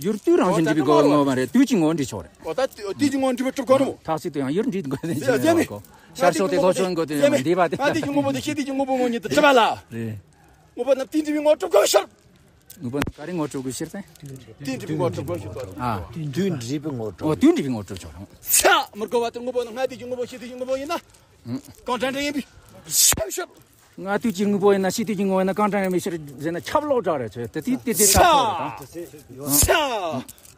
ཡུལ་དུས་རང་བཞིན་འདྲིས་པའི་དགོས་པ་ངོ་མ་རེད། དུས་ཀྱི་ངོ་བོ་འདྲིས་ཆོག་རེད། འོ་ད་དུས་ཀྱི་ངོ་བོ་འདྲིས་པ་གྲུབ་དགོས་རེད་མོ། ཐག་ཅིག་ཏུ་ཡང་ཡུལ་འདྲིས་དགོས་ནས་ཡ་ཡ་མེ། ཤར་ཕྱོགས་དེ་ལྷོ་ཕྱོགས་འགོད་དུ་ཡང་འདས་པ་དེ་ལྟ། ང་དེ་ཀྱི་ངོ་བོ་དེ་ཤེས་དུས་ཀྱི་ངོ་བོ་ནི་དུ་གྲུབ་པ་ལ། རེད། ངོ་བོ་རྣམས་དུས་འདྲིས་པའི་ངོ་བོ་གྲུབ་དགོས་ཤར། ངོ་བོ་ག་རེ་ངོ་སྤྲོད་དགོས་ཕྱིར་ཟེར། དུས་འགྲིག་པའི་ངོ་སྤྲོད་དགོས་ཤིག་ཨ། དུས་འགྲིག་པའི་ངོ་སྤྲོད། འོ་དུས་འགྲིག་པའི་ངོ་སྤྲོད་ཆོག་རང་། ས་མི་དགོས་པ་དེ་དངོས་པོ་ནི་སྔ་དུས་ཀྱི་དངོས་པོ་ཕྱི་དུས་ཀྱི་དངོས་པོ་ཡིན་ན། གང་དྲན་དྲན་ཡིན་པའི་ཤབ་ཤབ། སྔ་དུས་ཀྱི་དངོས་པོ་ཡིན་ན་ཕྱི་དུས་ཀྱི་དངོས་པོ་ཡིན་ན་གང་དྲན་ཡིན་པའི་ཕྱིར་ཟེར་ན་ཁྱབ་ལོག་འདྲ་རེད་ཆོག་དེ་དུས་དེ་དེ་ས་ལྟ་བུ་རེད་ད། ས།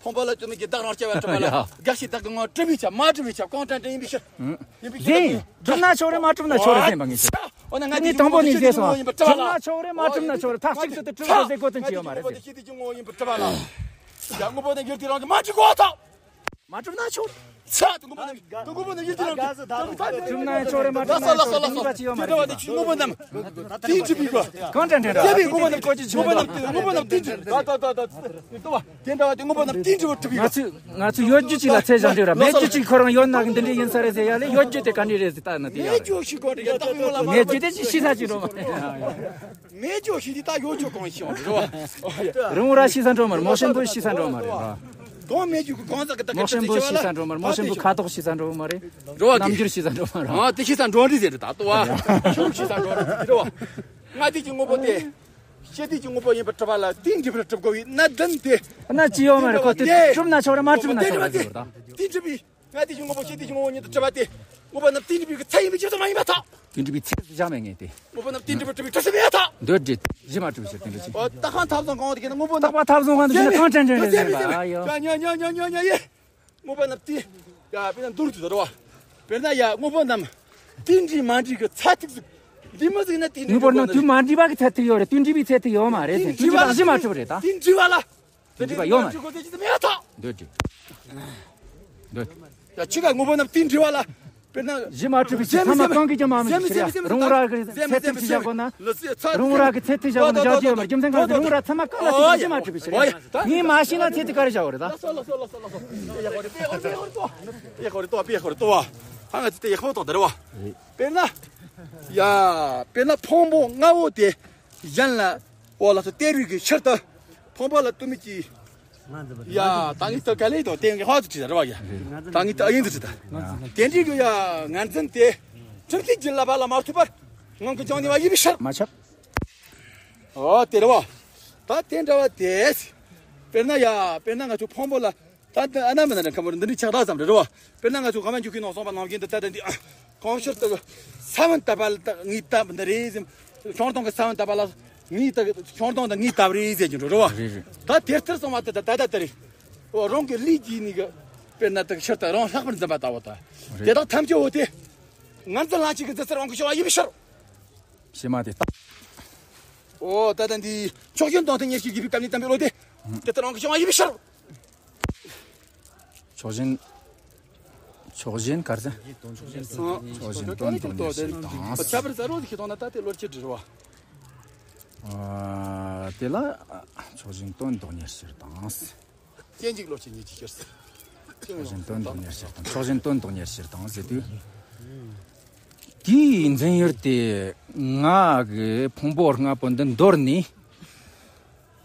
ཕོངས་པ་ལ་བཅོས་མིན་གྱི་བདག་རང་སྐྱེ་བ་གྲུབ་པ་ལ། ཡ། དགག་བྱའི་བདག་གི་ངོ་བོ་གྲུབ་པའི་ཆ་མ་གྲུབ་པའི་ཆ་གང་དྲན་དྲན་ཡིན་པའི་ཕྱིར། ཡིན་པའི་ཕྱིར། གྲུབ་ན་ཆོག་རེད་མ་གྲུབ་ན་ཆོག་རེད་ཟེར་བ་ངེས་ཆོག་འོ་ན་ང་དེ་དངོས་པོ་ནས་ཟེར་སོང་། གྲུབ་ན་ཆོག་རེད་མ་གྲུབ་ན་ཆོག་རེད་ཐག་གཅིག་ཏུ་དེ་གྲུབ་དགོས་ཟེར་དགོས་དོན་ཅི་ཡོད་མ་རེད་ཟེར། ཡ་དངོས་པོ་དེ་འགྱུར་དེ་རང་གི་མ་གྲུབ་གོ་ཐག་མ་གྲུབ་ན་ཆོག་ས་དེ་དངོས་པོ་དེ་དངོས་པོ་དེ་འགྱུར་དེ་རང་གི་གྲུབ་ན་ཆོག་རེད་མ་གྲུབ་ན་ཆོག་རེད་གཉིས་པ་ཅི་ཡོད་མ་རེད། དངོས་པོ་རྣམས་དེ་འགྲུབ་པའི་གོ། གང་དྲན་དྲན་རེད། དངོས་པོ་རྣམས་དེ་དངོས་པོ་རྣམས་དེ་འགྲུབ། ད་ད་ད་ད། དེ་འདྲ་བ་དེ་དངོས་པོ་རྣམས་དེ་འདྲ་བ་གྲུབ་པའི་ང་ཚོས་ང་ཚོས་ཡོད་རྒྱུ་ཅིག་ལ་ཚད་བཞག་འདྲི་ར་མེད་རྒྱུ་ཅིག་ཁོ་རང་ཡོད་ན་འདི་འདྲ་ཡིན་ས་རེད་ཟེར་ཡ་ལས་ཡོད་རྒྱུ་དེ་ག་འདྲ་རེད་ཟེར་ལྟ་ན་དེ་ཡ་མེད་རྒྱུ་དེ་ཅིག་ཤི་ས་ཅིག་རོ། མེད་རྒྱུ་ཞིག་འདི་ད་ཡོད་རྒྱུ་གང་ཤེས་འོང་རེད་བ། རུང་ར་ཤི་ས་འགྲོ་མར་མོ་ཤེན་པོ་ཤི་ས་འགྲོ་མ་རེད་བ། གང་མེད་རྒྱུ་གི་གང་ཟག་གི་ད་མོ་ཤེན་པོ་ཤི་ས་འགྲོ་མར་མོ་ཤེན་པོ་ཁ་དོག་ཤི་ས་འགྲོ་མ་རེད། རོ་བ་རྣམ་འགྱུར་ཤི་ས་འགྲོ་མ་རེད། ཨ་དེ་ཤི་ས་འགྲོ་འདྲི་ཟེར་ད་ལྟ་བ་ཤི་ས་འགྲོ་འདྲི་རོ་བ། ང་དེ་ཀྱི་དངོས་པོ་དེ། ཤེས་དུས་ཀྱི་དངོས་པོ་ཡིན་པར་གྲུབ་པ་ལ་དེའི་འགྲིབ་པར་གྲུབ་དགོས་པའི་གནད་དོན་དེ། གནད་ཅི་ཡོད་མ་རེད་ཁོ་དེ་གྲུབ་ན་ཆོག་རེད་མ་གྲུབ་ན་ཆོག་རེད་ཟེར་བ་དང་། དེ་འགྲིབ་པའི་ང་དེ་ཀྱི་དངོས་པོ་ཤེས་དུས་ཀྱི་དངོས་པོ་ཉིད་དུ་གྲུབ་པ་དེ་དངོས་པོ་རྣམས་དེའི་འགྲིབ་པའི་ཚད་ཡིན་པའི་ཕྱིར་དུ་མ་ཡིན་པར་ཐལ། དེའི་འགྲིབ་པའི་ཚད་དུ་བཞག་མེད་ངེས་ཏེ། དངོས་པོ་རྣམས་དེའི་འགྲིབ་པར་གྲུབ་པའི་གྲུབ་ཚད་མེད་པར་ཐལ། འདོད་འགྲེ་གཞི་མ་གྲུབ་པའི་ཕྱིར་དེ་འདྲ་ཅི། འོ་རྟག་པ་ཐབས་བཟང་གང་དེ་ཀྱི་ན་དངོས་པོ་རྟག་པ་ཐབས་བཟང་གང་དེ་ཀྱི་ན་གང་དྲན་དྲན་རེད་ཟེར་བ་ཨ་ཡོ། ཉོ་ཉོ་ཉོ་ཉོ་ཉོ་ཉོ་ཡེ། དངོས་པོ་རྣམས་དེ། ཡ་དཔེར་ན་མདོར་བསྡུས་དོ་རེད་བ། དཔེར་ན་ཡ་དངོས་པོ་རྣམས། དེ་འདྲིས་མ་འདྲིས་ཀྱི་ཚད་ཐིག་ཟིག་འདི་མ་ཟིག་ན་དེ་འདྲིས་དངོས་པོ་རྣམས་དུས་མ་འདྲིས་པ་གི་ཚད་ཐིག་ཡོད་རེད་དུས་འདྲིས་པའི་ཚད་ཐིག་ཡོད་མ་རེད་ཟེར་དུས་འདྲིས་པ་གཞི་མ་གྲུབ་རེད་ད། དེ་འདྲིས་པ་ལ། དེ་འདྲིས་པ་ཡོད་མ་རེད། འདོད་ཀྱི། འདོད། ཡ་ཆི་ག་དངོས་པོ་རྣམས་དེ་འདྲིས་པ་ལ། དཔེར་ན། གཞི་མ་གྲུབ་པའི་ཚེ་ཚང་མ་གང་གིས་ཀྱང་མ་དམིགས་ཤིག་ཟེར་ཡ་རུང་ར་གི་ཚད་ཐིག་ཅིག་བཞག་དགོས་ན། རུང་ར་གི་ཚད་ཐིག་བཞག་དགོས་ན་བཞག་རྒྱུ་ཡོད་མ་རེད་རྒྱུ་མཚན་གང་ཟེར་རུང་ར་ཚང་མ་གང་ལ་ཐིག་གཞི་མ་གྲུབ་པའི་ཕྱིར་ཡ། ངས་མ་ཤེས་ན་ཚད་ཐིག་ག་རེ་བཞག་དགོས་རེད་ད། དཔེར་ན། ཡ། དཔེར་ན་ཕུང་པོ་ལྔ་པོ་དེ་གཞན་ལ་འོ་ལགས་སོ་སྟེར་བའི་གི་ཕྱིར་དུ་ཕུང་པོ་ལ་ལྟོས་མེད་ཀྱི། ཡ་ད་ངས་ལྟོས་ག་ལེ་དང་དེ་ངས་ཧ་ཙི་བྲིས་ད་རེད་བ་ཡ། ད་ངས་ལྟོས་ཨ་ཡིན་ཙི་བྲིས་ད། དེ་འདྲའི་གི་ཡ་ངར་འཛིན་དེ་ཁྲིམས་མཐུན་གྱི་བསླབ་པ་ལ་མ་ཐུག་པར་ངང་གིས་བཅངས་ནས་པ་ཡིན་པའི་ཕྱིར། མ་ཁྱབ། ཨོ་དེ་རེད་བ། ད་དེ་འདྲ་བ་དེ། དཔེར་ན་ཡ་དཔེར་ན་ང་ཚོ་ཕུང་པོ་ལ། ད་ལྟ་ཨ་ན་མ་ན་ར་ཁ་མོར་འདི་འདྲའི་ཆགས་སྡང་ཙམ་རེད་རོ། དཔེར་ན་ང་ཚོ་ཧ་མ་འཇུག་གི་ནང་གསུངས་པ་ནང་བཞིན་དུ་ད་ལྟ་འདི་གང་ཕྱིར་དུ་ས་བོན་བཏབ་པ་ལ་ངས་བཏབ་འདི་རེད་ཟེར། ཤིང་སྡོང་གི་ས་བོན་བཏབ་པ་ལ་ངས་བཏབ་ཤིང་སྡོང་དང་ངས་བཏབ་རེད་ཟེར་གྱི་འགྲོ་རོ། རེད་རེད། ད་དེ་ལྟར་སོང་བ་དེ་ད་ད་ད་ད་རེད། འོ་རང་གི་ལུས་ཀྱི་ནི་གི་དཔེར་ན་དག་ཕྱིར་དུ་རང་ལྷག་པར་འཛིན་པ་ལྟ་བུ་ད། རེད། དེ་དག་ཐམས་ཅད་འོ་དེ། ངར་འཛིན་ལྷན་སྐྱེས་ཀྱི་འཛིན་སར་དབང་གིས་བྱུང་བ་ཡིན་པའི་ཕྱིར། ཕྱི་མ་དེ་རྟག་འོ་ད་ལྟ་འདི་ཕྱོགས་ཞེན་དོན་དུ་གཉེར་ཞིང་རྒྱུད་པའི་སྐབས་ནས་བསྟན་པའི་བློ་དེ། དེ་ལྟར་རང་གི་བྱུང་བ་ཡིན་པའི་ཕྱིར། ཕྱོགས་ཞེན། ཕྱོགས་ཞེན་ག་རེ་ཟེར། ཕྱོགས་ཞེན་དོན་དུ་གཉེར་ཕྱིར་དང་། ཁྱད་པར་ཟེར་རོ་དེ་ཤེས་སོང་ན་ད་དེ་བློ་ཅི་འདྲི་རོ། ཨ་དེ་ལ་ཕྱོགས་ཞེན་དོན་དུ་གཉེར་ཕྱིར་དང་། སྐྱེ་འཇིག་བློ་ཅི་གཉིས་ཀྱི་ཕྱིར། ཕྱོགས་ཞེན་དོན་དུ་གཉེར་ཕྱིར་དང་ཕྱོགས་ཞེན་དོན་དུ་གཉེར་ཕྱིར་དང་ཟེར་དུས། དེའི་འཛིན་ཡུལ་དེ་ང་གི་ཕུང་པོ་ལྔ་པོ་འདི་འདོར་ནས།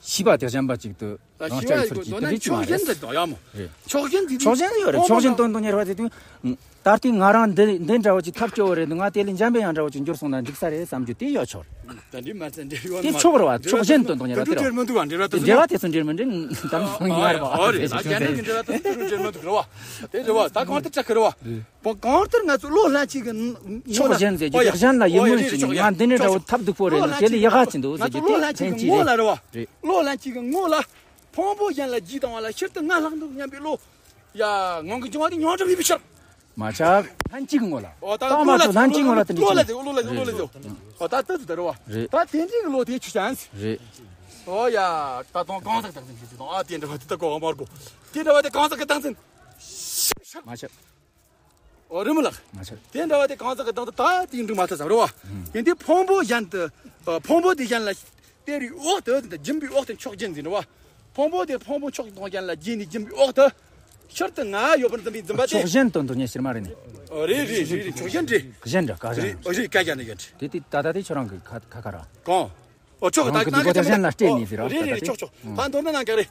ཤེས་པ་དེ་གཞན་པ་ཅིག་ཏུ་རང་རྐྱ་ཡི་ཚུལ་གྱིས་དེ་འདྲ་ཅིག་མ་རེད། ཕྱོགས་ཞེན་ཟེར་དང་ཡ་མོ། རེད། ཕྱོགས་ཞེན་ཟེར་དུས། ཕྱོགས་ཞེན་ཡོད་རེད་ཕུང་པོ་ཕྱོགས་ཞེན་དང་དོན་དུ་གཉེར་བ་ཟེར་དུས། ད་ལྟའི་ང་རང་འདི་འདི་འདྲ་བོ་ཅིག་ཐབས་སྐྱོ་བོ་རེད་འདུག་ང་དེ་ལས་འཇམ་པའི་ཡང་འདྲ་བོ་ཅིག་འགྱུར་སོང་ན་འགྲིག་ས་རེད་བསམ་རྒྱུ་དེ་ཡོད་ཆོག་རེད། ད་འདི་མ་ཚད་འབྲེལ་ཡོད་དེ་མ་ཆོག་རེད་བ། ཕྱོགས་ཞེན་དང་དོན་དུ་གཉེར་བ་དེ་ར་འབྲེལ་མི་འདུག་བ། འབྲེལ་བ་དེ་འབྲེལ་མི་འདུག་བ། འབྲེལ་བ་དེ་ཚོ་འབྲེལ་མི་འདུག་ད་ནི་ཡིན་ང་རེད་བ། ཨོ་རེད། ད་རྒྱ་ནག་གི་འབྲེལ་བ་དེ་ཚོ་འབྲེལ་མི་འདུག་རེད་བ། དེ་རེད་བ། ད་གང་ལྟར་ཆགས་ཀྱི་རེད་བ། བོ་གང་ལྟར་ང་ཚོ་བློ་ལྷན་ཅིག་གི་ཕྱོགས་ཞེན་ཟེར་རྒྱུ་གཞན་ལ་ཡིད་སྨོན་བྱེད་ཀྱི་ང་འདི་འདྲའི་འདྲ་བོ་ཐབས་སྡུག་པོ་རེད་ན་དེ་ལས་ཡག་ག་ཅིག་འདུག་ཟེར་རྒྱུ་དེ་ལྷན་ཅིག་གི་ངོ་ལ་རེད་བ། རེད། བློ་ལྷན་ཅིག་གི་ངོ་ལ་ཕུང་པོ་གཞན་ལ་རྗེས་བཏང་བ་ལ་ཕྱིར་དུ་ང་ལྷག་འདུག་སྙམ་པའི་བློ། ཡ་ངང་གིས་འབྱུང་བ་དེ་ཉོན་སྒྲིབ་ཡིན་པའི་ཕྱིར། མ་ཆགས་ལྷན་ཅིག་གི་ངོ་ལ། ཨོ་ད་བཏང་མ་ཐུབ་ལྷན་ཅིག་ངོ་ལ་དེ་འདྲ་བློ་ལ་ཅིག་ཟེར། བློ་ལ་ཟེར། བློ་ལ་ཟེར། ཨོ་ད་ལྟ་ཟེར་ད་རེད་བ། རེད། ད་དེ་འདྲའི་གི་བློ་དེ་ཆུ་ཅན་ཟེར། རེད། ཨོ་ཡ་ད་དུང་གང་ཟག་བདག་འཛིན་ཞེས་ཟེར་དང་ཨ་དེ་འདྲ་བ་དེ་ད་གོ་བ་མ་གོ། དེ་འདྲ་བ་དེ་གང་ཟག་གི་བདག་འཛིན། མ་ཆགས། ཨོ་རི་མོ་ལགས། མ་ཆགས། དེ་འདྲ་བ་དེ་གང་ཟག་གི་བདག་འཛིན་ད་དེ་འགྲིག་མ་ཐུབ་ཙམ་རེད་བ། ཡིན་དེ་ཕུང་པོ་གཞན་དུ། ཨ་ཕུང་པོ་དེ་གཞན་ལ་སྟེར་བའི་འོག་ཏུ་འབྱིན་པའི་འོག་ཏུ་ཕྱོགས་ཞེན་ཟེར་བ། ཕུང་པོ་དེ་ཕུང་པོ་ཕྱོགས་དང་གཞན་ལ་བརྗེས་ནས་འབྱིན་པའི་འོག་ཏུ། ཕྱིར་དུ་ང་ཡོད་པར་འཛིན་པའི་འཛིན་པ་དེ། ཕྱོགས་ཞེན་དོན་དུ་གཉེར་ཕྱིར་མ་རེད་ནི། ཨོ་རེད་རེད་རེད་རེད། ཕྱོགས་ཞེན་རེད། གཞན་འདྲ་ག་གཞན། རེད། ཨོ་རེད་ག་གཞན་ནི་གཞན་རེད། དེ་དེ་ད་ལྟ་དེ་ཁྱོད་རང་གི་ཁ་ཁ་ཁ་ར། གང་། ཨོ་ཆོག་ད་རང་གི་ལུས་པོ་དེ་གཞན་ལ་སྤྲད་ནས་ཟེར་ར། རེད་རེད་རེད། ཆོག་ཆོག་ད་མདོར་ན་ནང་ག་རེད།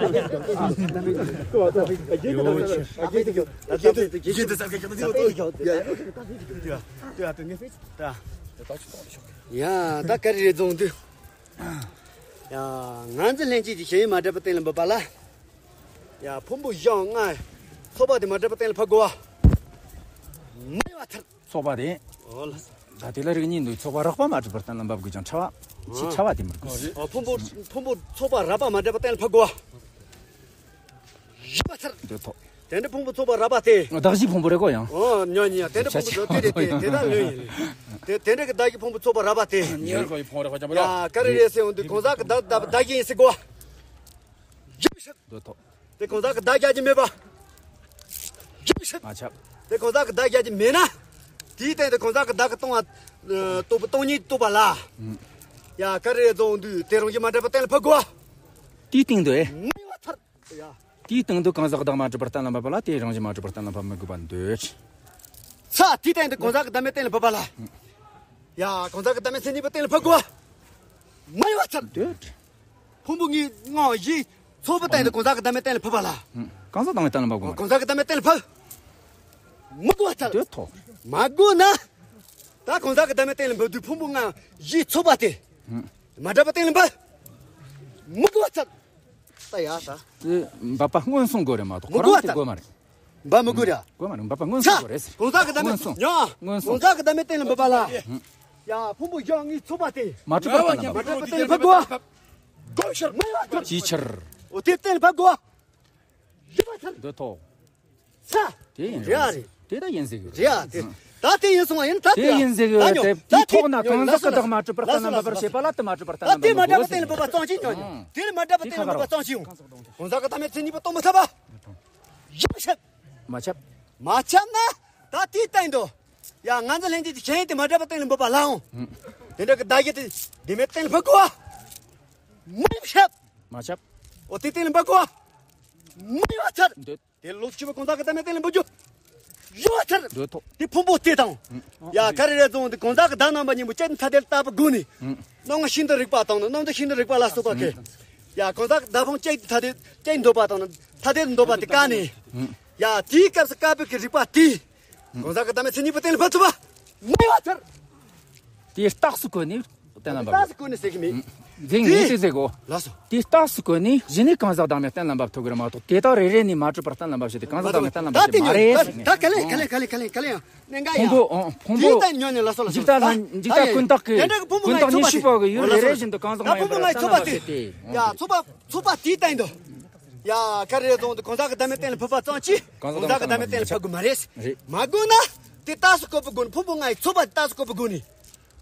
ཡ་ད་ག་རེ་རེད་རྫོང་དུ། ཡ་ང་ཚོ་ལྷན་སྐྱེས་ཀྱི་ཞེན་ཡུལ་མ་འདྲ་པ་གཏན་ལ་འབེབས་པ་ལ། ཡ་ཕུང་པོ་བཞི་ལྔ་ཚོགས་པ་དེ་མ་འདྲ་པ་གཏན་ལ་ཕབ་དགོས་པ། མ་ཡོང་བ་ཐར། ཚོགས་པ་དེ། འོ་ལགས། ད་དེ་ལ་རིགས་གཉིས་འདུག་ཚོགས་པ་རགས་པ་མ་གྲུབ་པར་གཏན་ལ་འབེབས་དགོས་ཀྱང་ཕྲ་བ། ཆེས་ཕྲ་བ་དེ་མི་དགོས། ཨ་ཕུང་པོ་ཕུང་པོ་ཚོགས་པ་རགས་པ་མ་འདྲ་པ་གཏན་ལ་ཕབ་དགོས་པ། བཞི་པ་ཚར། འདོད་ཐོག་དེ་འདྲ་ཕུང་པོ་ཚོགས་པ་རགས་པ་དེ། གདགས་གཞིའི་ཕུང་པོ་རེད་གོ་ཡང་། ཨོ་ཉོ་ཉོ་དེ་འདྲ་ཕུང་པོ་ཚོགས་དེ་རེད་དེ་དེ་དག་ལོས་ཡིན། དེ་དེ་འདྲ་གི་གདགས་གཞིའི་ཕུང་པོ་ཚོགས་པ་རགས་པ་དེ། ཉེར་གོ་ཡི་ཕུང་རེད་གོ་ཅམ་པ་ཡ་ལ། ག་རེ་རེད་ཟེར་འོང་དུས་གང་ཟག་གི་གདགས་གདགས་གདགས་གཞི་ཡིན་ཟེར་གོ། བཞི་པ་ཚར། འདོད་ཐོག་དེ་གང་ཟག་གི་གདགས་རྒྱག་རྒྱུ་མེད་པ། བཞི་པ་ཚར། མ་ཁྱབ། དེ་གང་ཟག་གི་གདགས་རྒྱག་རྒྱུ་མེད་ན། དེའི་སྟེང་དུ་གང་ཟག་གི་གདགས་ཀྱིས་སྟོང་བ། རྟོགས་པ་སྟོང་ཉིད་རྟོགས་པ་ལ། ཡ་ག་རེ་རེད་རྫོང་དུས་དེ་རང་བཞིན་མ་འདྲ་པ་གཏན་ལ་ཕབ་དགོས་པ། དེའི་སྟེང་དུ་ཨེ། མ་ཡོང་བ་ཚར། ཡ། དེའི་སྟེང་དུ་གང་ཟག་གི་གདགས་མ་གྲུབ་པར་གཏན་ལ་འབེབས་པ་ལ་དེའི་རང་བཞིན་མ་གྲུབ་པར་གཏན་ལ་འབེབས་མི་དགོས་པ་འདོད། ཚ། དེའི་སྟེང་དུ་གང་ཟག་གི་གདགས་མེད་གཏན་ལ་འབེབས་པ་ལ། ཡ་གང་ཟག་གི་གདགས་མེད་མཚན་ཉིད་པ་གཏན་ལ་ཕབ་དགོས་པ། མ་ཡོང་བ་ཚར། འདོད། ཕུང་པོ་ལྔ་ལྔ་བཞི་ཚོགས་པའི་སྟེང་དུ་གང་ཟག་གི་གདགས་མེད་གཏན་ལ་ཕབ་པ་ལ། གང་ཟག་གདགས་མེད་གཏན་ལ་འབེབས་དགོས་མ་རེད། གང་ཟག་གི་གདགས་མེད་གཏན་ལ་ཕབ། མི་དགོས་པ་ཚར། འདོད་ཐོག་མ་དགོས་ན། ད་གང་ཟག་གི་གདགས་མེད་གཏན་ལ་འབེབས་དུས་ཕུང་པོ་ལྔ་བཞི་ཚོགས་པ་དེ། མ་འདྲ་པ་གཏན་ལ་འབེབས། མི་དགོས་པ་ཚར། ད་ཡ་ད། དེ་འབབ་པ་སྔོན་སོང་དགོས་རེད་མ་གཏོགས་མི་ཁོ་རང་དགོས་པ་དེ་ཚར། དགོས་མ་རེད། འབབ་མི་དགོས་ར། དགོས་མ་རེད། འབབ་པ་སྔོན་སོང་ཚ། དགོས་རེད་ཟེར། གང་ཟག་གི་གདགས་མེད་སྔོན་སོང་། ཉོ། སྔོན་སོང་། གང་ཟག་གི་གདགས་མེད་གཏན་ལ་འབེབས་པ་ལ། ཡ་ཕུང་པོ་བཞི་ལྔའི་ཚོགས་པ་དེ། མ་གྲུབ་པར་གཏན་ལ་འབེབས། མ་གྲུབ་པར་གཏན་ལ་འབེབས་དགོས། དགོས་ཕྱིར། མ་ཡོང་བ་ཚར། ཅིའི་ཕྱིར། འོ་དེ་གཏན་ལ་འབེབས་དགོས། བཞི་པ་ཚར། འདོད་ཐོག་ཚ། དེ་ཡིན་རེད་རེད། དེ་ད་ཡིན་ཟེར་གི་རེད། རེད་དེ། ད་དེ་ཡིན་སོང་བ་ཡིན་ད་དེ་ཡིན་ཟེར་གི་ད་ཉོ། དེ་ད་དེའི་ཐོག་ན་གང་ཟག་གི་གདགས་མ་གྲུབ་པར་གཏན་ལ་འབེབས་པར་བྱེད་པ་ལ་དེ་མ་གྲུབ་པར་གཏན་ལ་འབེབས་དགོས་ཟེར། ད་དེ་མ་འདྲ་པ་གཏན་ལ་འབེབས་པ་ཙམ་ཅིག་ཉོ་ཉོ། དེ་ལ་མ་འདྲ་པ་གཏན་ལ་འབེབས་པ་ཙམ་ཅིག་ཡོང་། གང་ཟག་གི་གདགས་མེད་མཚན་ཉིད་པ་རྟོགས་མི་ཐུབ་པ། བཞི་པ་ཚར། མ་ཁྱབ། མ་ཁྱབ་ན། ད་དེའི་སྟེང་དུ། ཡ་ང་ཚོ་ལྷན་སྐྱེས་ཀྱི་ཞེན་ཡུལ་དེ་མ་འདྲ་པ་གཏན་ལ་འབེབས་པ་ལའང་། དེ་འདྲ་གི་གདགས་གཞི་དེ་དེ་མེད་གཏན་ལ་འབེབས་དགོས་པ། མ་ཁྱབ། མ་ཁྱབ། འོ་དེ་གཏན་ལ་འབེབས་དགོས་པ། མ་ཡོང་བ་ཚར། འདོད། དེ་ལོག་ཆུ་བོ་གང་ཟག་གི་གདགས་མེད་གཏན་ལ་འབེབས་རྒྱུ། ཡོང་བ་ཚར། འདོད་ཐོག་དེ་ཕུང་པོ་དེ་དང་། ཡ་ག་རེ་རེད་རྫོང་དེ་གང་ཟག་གི་གདགས་རྣམ་པ་གཉིས་པོ་གཅིག་ཐ་དད་ལྟ་བུ་དགོས་ནི། སྣང་བ་ཤིན་ཏུ་རིག་པ་དང་ནི་རྣམ་དབྱེ་ཤིན་ཏུ་རིག་པ་ལ་སོགས་པ་གི། ཡ་གང་ཟག་གི་གདགས་ཕུང་གཅིག་ཐ་དད་གཅིག་འདོད་པ་དང་ནི་ཐ་དད་འདོད་པ་དེ་བཀག་ནས། ཡ་དེའི་སྐབས་སུ་བཀག་པའི་གི་རིགས་པ་དེ། གང་ཟག་གི་གདགས་མེད་མཚན་ཉིད་པ་གཏན་ལ་ཕབ་ཐུབ་པ། མ་ཡོང་བ་ཚར། དེའི་རྟགས་སུ་བཀོད་ནས་གཏན་ལ་འབེབས། རྟགས་སུ་བཀོད་ནས་ཟེར་གི་མེད། འཛིན་ངེས་ཏེ་ཟེར་གོ། ལགས་སོ། དེའི་རྟགས་སུ་བཀོད་ནས་གཞི་ནས་གང་ཟག་གདགས་མེད་གཏན་ལ་འབེབས་ཐུབ་གི་རེད་མ་གཏོགས་དེ་དག་རེ་རེ་ནས་མ་གྲུབ་པར་གཏན་ལ་འབེབས་བྱས་ཏེ་གང་ཟག་གདགས་མེད་གཏན་ལ་འབེབས་ཀྱི་མ་རེད་ཟེར་ནས། ད་ག་ལེ་ག་ལེ་ག་ལེ་ག་ལེ་ཡང་གནད་འགག་ཕུང་པོ་ཡང་། ཨང་ཕུང་དེའི་པོ། སྟེང་ཉོ་ནས་ལ་སོ་ལ་འཇིག་ལྟ་ལ་འཇིག་ལྟ་ཀུན་བཏགས་ཀྱི་ཀུན་བཏགས་ཉེར་ཞི་པོ་གི་ཡུལ་རེ་རེ་བཞིན་དུ་གང་ཟག་མ་ཡིན་པར་གཏན་ལ་འབེབས་བྱས་ཏེ། ཡ་ཚོགས་པ་ཚོགས་པ་དེའི་སྟེང་དུ། ཡ་ག་རེ་རྫོང་དུ་གང་ཟག་གི་གདགས་མེད་གཏན་ལ་ཕབ་པ་ཙམ་གྱིས་གང་ཟག་གི་གདགས་མེད་གཏན་ལ་ཕབ་དགོས་མ་རེད། རེད། མ་དགོས་ན། དེ་རྟགས་སུ་བཀོད་པའི་སྒོ་ནས་ཕུང་པོ་ལྔའི་ཚོགས་པ་དེ་རྟགས་སུ་བཀོད་པའི་སྒོ་ནས།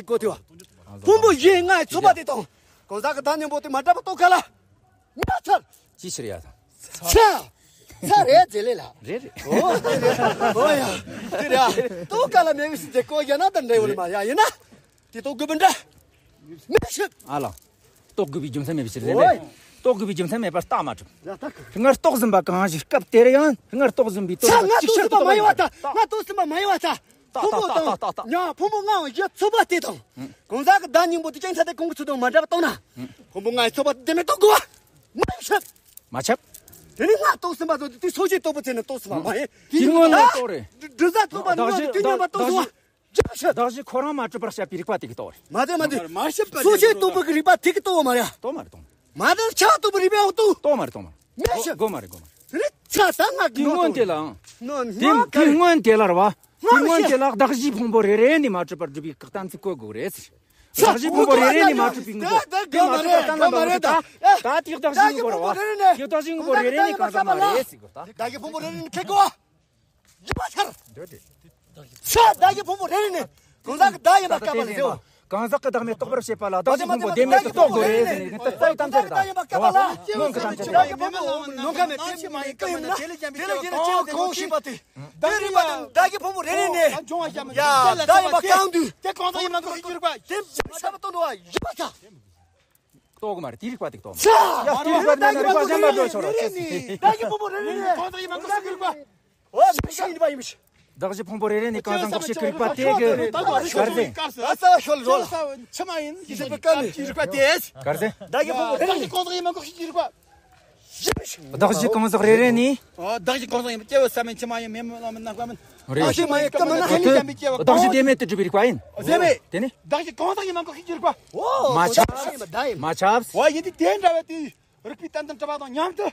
ཟིག་གོ་ཐུབ་བ། ཕུང་པོ་བཞི་ལྔའི་ཚོགས་པ་དེ་དང་། གང་ཟག་གི་བདག་སྙིང་པོ་དེ་མ་འདྲ་བ་རྟོགས་ག་ལ། ཉག་ཚར། ཅི་ཕྱིར་ཡ་དང་། ཚ། ཚ་རེད་ཟེར་ལེ་ལ། རེད་རེད། ཨོ་དེ་རེད། ཨོ་ཡ། དེ་རེད། རྟོགས་ག་ལ་མེད་པའི་ཟིག་གོ་ཡ་ན་ད་འདྲ་ཡོད་ལ་མ་ཡ་ཡིན་ན། དེ་རྟོགས་དགོས་པ་འདྲ། མི་ཤེས། ཨ་ལ། རྟོགས་དགོས་པའི་རྒྱུ་མཚན་མེད་པའི་ཕྱིར་ལེ་ལེ། ཨོ། རྟོགས་དགོས་པའི་རྒྱུ་མཚན་མེད་པར་རྟགས་མ་གྲུབ། ཡ་ད་ག་སྔར་རྟོགས་ཟིན་པ་གང་ཞིག་སྐབས་དེར་ཡང་སྔར་རྟོགས་ཟིན་པའི་ཚ། དོན་ལ་ང་ཅིག་རྟོགས་ཤར་ཟིན་པ་དུ་མ་ཡོང་བ་ད། ང་རྟོགས་ཟིན་པ་མ་ཡོང་བ་ད། ཕུང་པོ་དང་། ཡ་ཕུང་པོ་ལྔ་བཞི་ཚོགས་པ་དེ་དང་། ཨང་། གང་ཟག་གི་བདག་སྙིང་པོ་དེ་ཀྱང་ཚ་དེ་གོང་གི་ཚུལ་དང་མ་འདྲ་བ་རྟོགས་ན། ཨང་། ཕུང་པོ་ལྔའི་ཚོགས་པ་དེ་མེད་རྟོགས་དགོས་པ། མ་ཤེས། མ་ཁྱབ། དེ་ནི་ང་རྟོགས་ཟིན་པ་ཚོ་དེ་སོ་སྐྱེའི་རྟོགས་པ་ཚེ་ནི་རྟོགས་ཟིན་པ་མ་ཡིན། དེ་སྔོན་ལ་རྟོགས་རེད། དྲི་ཟ་ཐོབ་པ་ནི་བདག་གཞི་དེ་ཉམས་པ་རྟོགས་ཟིན་བདག་གཞི། པ། བདག་གཞི་ཁོ་རང་མ་གྲུབ་པར་བཤད་པའི་རིགས་པ་དེ་གི་རྟོགས་རེད། མ་རེད་མ་རེད། མ་ཤེས་པ། སོ་སྐྱེའི་རྟོགས་པ་གི་རིགས་པ་དེ་གི་རྟོགས་པ་མ་རེད། རྟོགས་མ་རེད་རྟོགས་མ་རེད། མ་རེད་ཆ་རྟོགས་པ་རིགས་པའི་འོག་ཏུ། རྟོགས་མ་རེད་རྟོགས་མ་རེད། མ་ཤེས། དགོས་མ་རེད་དགོས་མ་རེད། དེ་ནི་ཆ་ད་ང་དེ་གི་སྔོན་དེ་ལའང་། ནོ་དེ་ནོ་དེ་སྔོན་དེ་ལ་རེད་བ། དེ་སྔོན་དེ་ལ་བདག་གཞིའི་ཕུང་པོ་རེ་རེ་ནས་མ་གྲུབ་པར་སྒྲུབ་པའི་བཀག་གཏམ་ཚིག་བཀོད་དགོས་རེད་ཟེར། བདག་གཞིའི་ཕུང་པོ་རེ་རེ་ནས་མ་གྲུབ་པའི་དངོས་པོ་དེ་མ་གྲུབ་པར་གཏན་ལ་འབེབས་དགོས་ད། ད་དེའི་བདག་གཞིའི་དངོས་པོ་རེད་བ། དེའི་བདག་གཞིའི་དངོས་པོ་རེ་རེ་ནས་གང་ཟག་མ་རེད་ཟེར་དགོས་ད། བདག་གཞིའི་ཕུང་པོ་རེ་རེ་ནས་ཁེགས་དགོས་བ། རྒྱུ་མ་ཚར། འདོད་དེ། ས་བདག་གི་ཕུང་པོ་རེ་རེ་ནས་གང་ཟག་གི་བདག་ཡིན་པ་བཀག་པ་ལ་ཟེར། གང་ཟག་གི་བདག་མེད་རྟོགས་པར་བྱེད་པ་ལ་བདག་གི་ཕུང་པོ་བདེན་མེད་དུ་རྟོགས་དགོས་རེད་ཟེར་ནས་ནི་རྩ་བའི་གཏམ་བཤད་རེད་ད། སྔོན་གྱི་གཏམ་བཤད་རེད། བདག་གི་ཕུང་པོ་ནམ་མཁའ་མེད་དེ་མེད་ཀི་ཡིན་ན་དེ་ལ་ཡིན་ན་སྐྱེ་བོ་གང་ཞིག་པ་དེ། དེ་རིགས་པ་དང་བདག་གི་ཕུང་པོ་རེ་རེ་ནས་ཡ་བདག་ཡིན་པ་བཀག་དུས། དེ་གང་ཟག་ཡིན་མིན་གང་ཞིག་གྱུར་པ། དེ་བྱས་པ་སྟོན་འགྲོ་བ་ཡིན་པ་ད། རྟོགས་གི་མ་རེད། དེའི་རིགས་པ་དེ་རྟོགས་མ་རེད། ཡ་དེའི་རིགས་པ་དེ་ན་རིགས་པ་གཞན་པ་འགྲོ་ཆོག་ར་ཆོག་སྲིད། བདག་གི་ཕུང་པོ་རེ་རེ་ནས་གང་ཟག་ཡིན་མིན་གང་ཞིག་གྱུར་པ། འོ་མི་ཤེས་ཡིན་པ་ཡིན་མི་ཤེས། བདག་གཞི་ཕུང་པོ་རེ་རེ་ནས་གང་ཟག་འགོག་བྱེད་ཀྱི་རིགས་པ་དེ་གི་གར་ཟེར། ཨ་ས་ཤོལ་རོ་ལ། ཕྱི་མ་ཡིན་ཡིན་ཟེར་བའི་སྐབས་ནས་གར་ཟེར། བདག་གི་ཕུང་པོ་རེ་རེ་ནས་གང་ཟག་ཡིན་མིན་གང་ཞིག་གྱུར་པ། བདག་གཞི་གང་ཟག་རེ་རེ་ནས། ཨོ་བདག་གཞི་གང་ཟག་ཡིན་པ་སྐྱེ་བོ་ས་མིན་ཕྱི་མ་ཡིན་མེ་མི་ལོང་མིན་ནམ་མཁའ་མིན། རེད། བདག་གཞི་མ་ཡིན་སྐབས་མིན་ན་ཧེ་ནི་ཅན་པའི་སྐྱེ་བོ་གང་། བདག་གཞི་བདེན་མེད་དུ་གྲུབ་པའི་རིགས་པ་ཡིན། ཟེར་བས། དེ་ནི། བདག་གཞི་གང་ཟག་ཡིན་མིན་གང་ཞིག་གྱུར་པ། ཨོ་མ་ཁྱབ། མ་ཁྱབ། ཨོ་ཡིན་དུས་དེ་འདྲ་བ་དེ། རིགས་པའི་བསྟན་དོན་གྲུབ་པ་དང་མཉམ་དུ།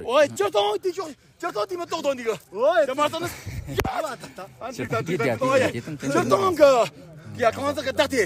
རེད། ཨོའི་སྤྱིར་བཏང་དེ་ཤོག་སྤྱིར་བཏང་དེ་མ་གཏོགས་དོན་འདི་གི་ཨོའི་དེ་མ་གཏོགས་ནི་ཡ་ད་ད་ཨ་འདི་ད་འདི་ད་འདི་ད་ཡ་སྤྱིར་བཏང་གི་ཡ་གང་ཟག་གི་བདག་དེ།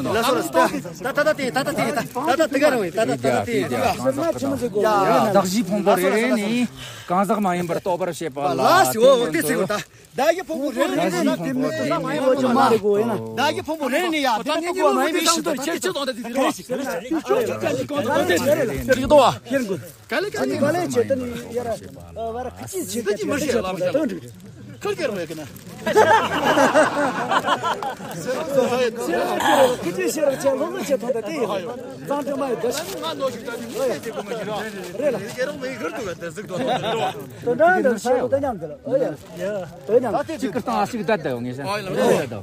ཡིན་ནོ། ལགས་སོ་ལགས་སོ། ད་ད་ད་དེ་ད་ད་དེ་ད་ད་ད་དེ་ག་རང་ཡིན། ད་ད་ད་ད་དེ་ཡ། གང་ཟག་གི་བདག་གཞིའི་ཕུང་པོ་རེ་རེ་ནས་གང་ཟག་མ་ཡིན་པར་རྟོགས་པར་བྱེད་པ་ལ་ལགས་སོ། དེ་ཚིག་ད། བདག་གི་ཕུང་པོ་རེ་རེ་ནས་ཡ། བདག་གི་ཕུང་པོ་རེ་རེ་ནས་ཡ། དེ་ནས་ཉིན་མོ་དེ་བཟང་དུ་ཆེར་ཆེར་བཏང་དེ་དེ་རེད། ཅིག་ཏོ། ཧེར་གོ། ག་ལེ་ག་ལེ། ག་ལེ་ཆེ་ཏན་ཡ་ར། བར་ཁ་ཅི་ཆེ་ཏན་ཅི་མ་ཤེས་ལ་མ་ཤེས། ཁར་ཁར་མ་ཡ་གི་ན། ཁི་ཅི་ཤེས་ར་ཆེ་ལོ་ལོ་ཆེ་ཐོང་ད་དེ་ཡོད། ཙང་ཏྲ་མ་ཡོད་ད་ཤི། ང་ནོ་ཞིག་ད་དེ་མ་ཤེས་དེ་གོ་མ་ཤེས་ར། རེད་ལ། ཡེ་རོ་མེ་ཁར་དུ་ག་ད་ཟིག་ཏོ་ཏོ་ཏོ། ཏོ་ཏོ་ཏོ་ཤ་ཏོ་ཏོ་ཉམས་དེ་ལ། ཨོ་ཡ། ཡ། ཏོ་ཉམས། ཅིག་ཀར་ཏང་ཨ་ཞིག་ད་ད་ཡོང་ངེ་ས། ཨོ་ཡ་ལ། ད་ད་ད།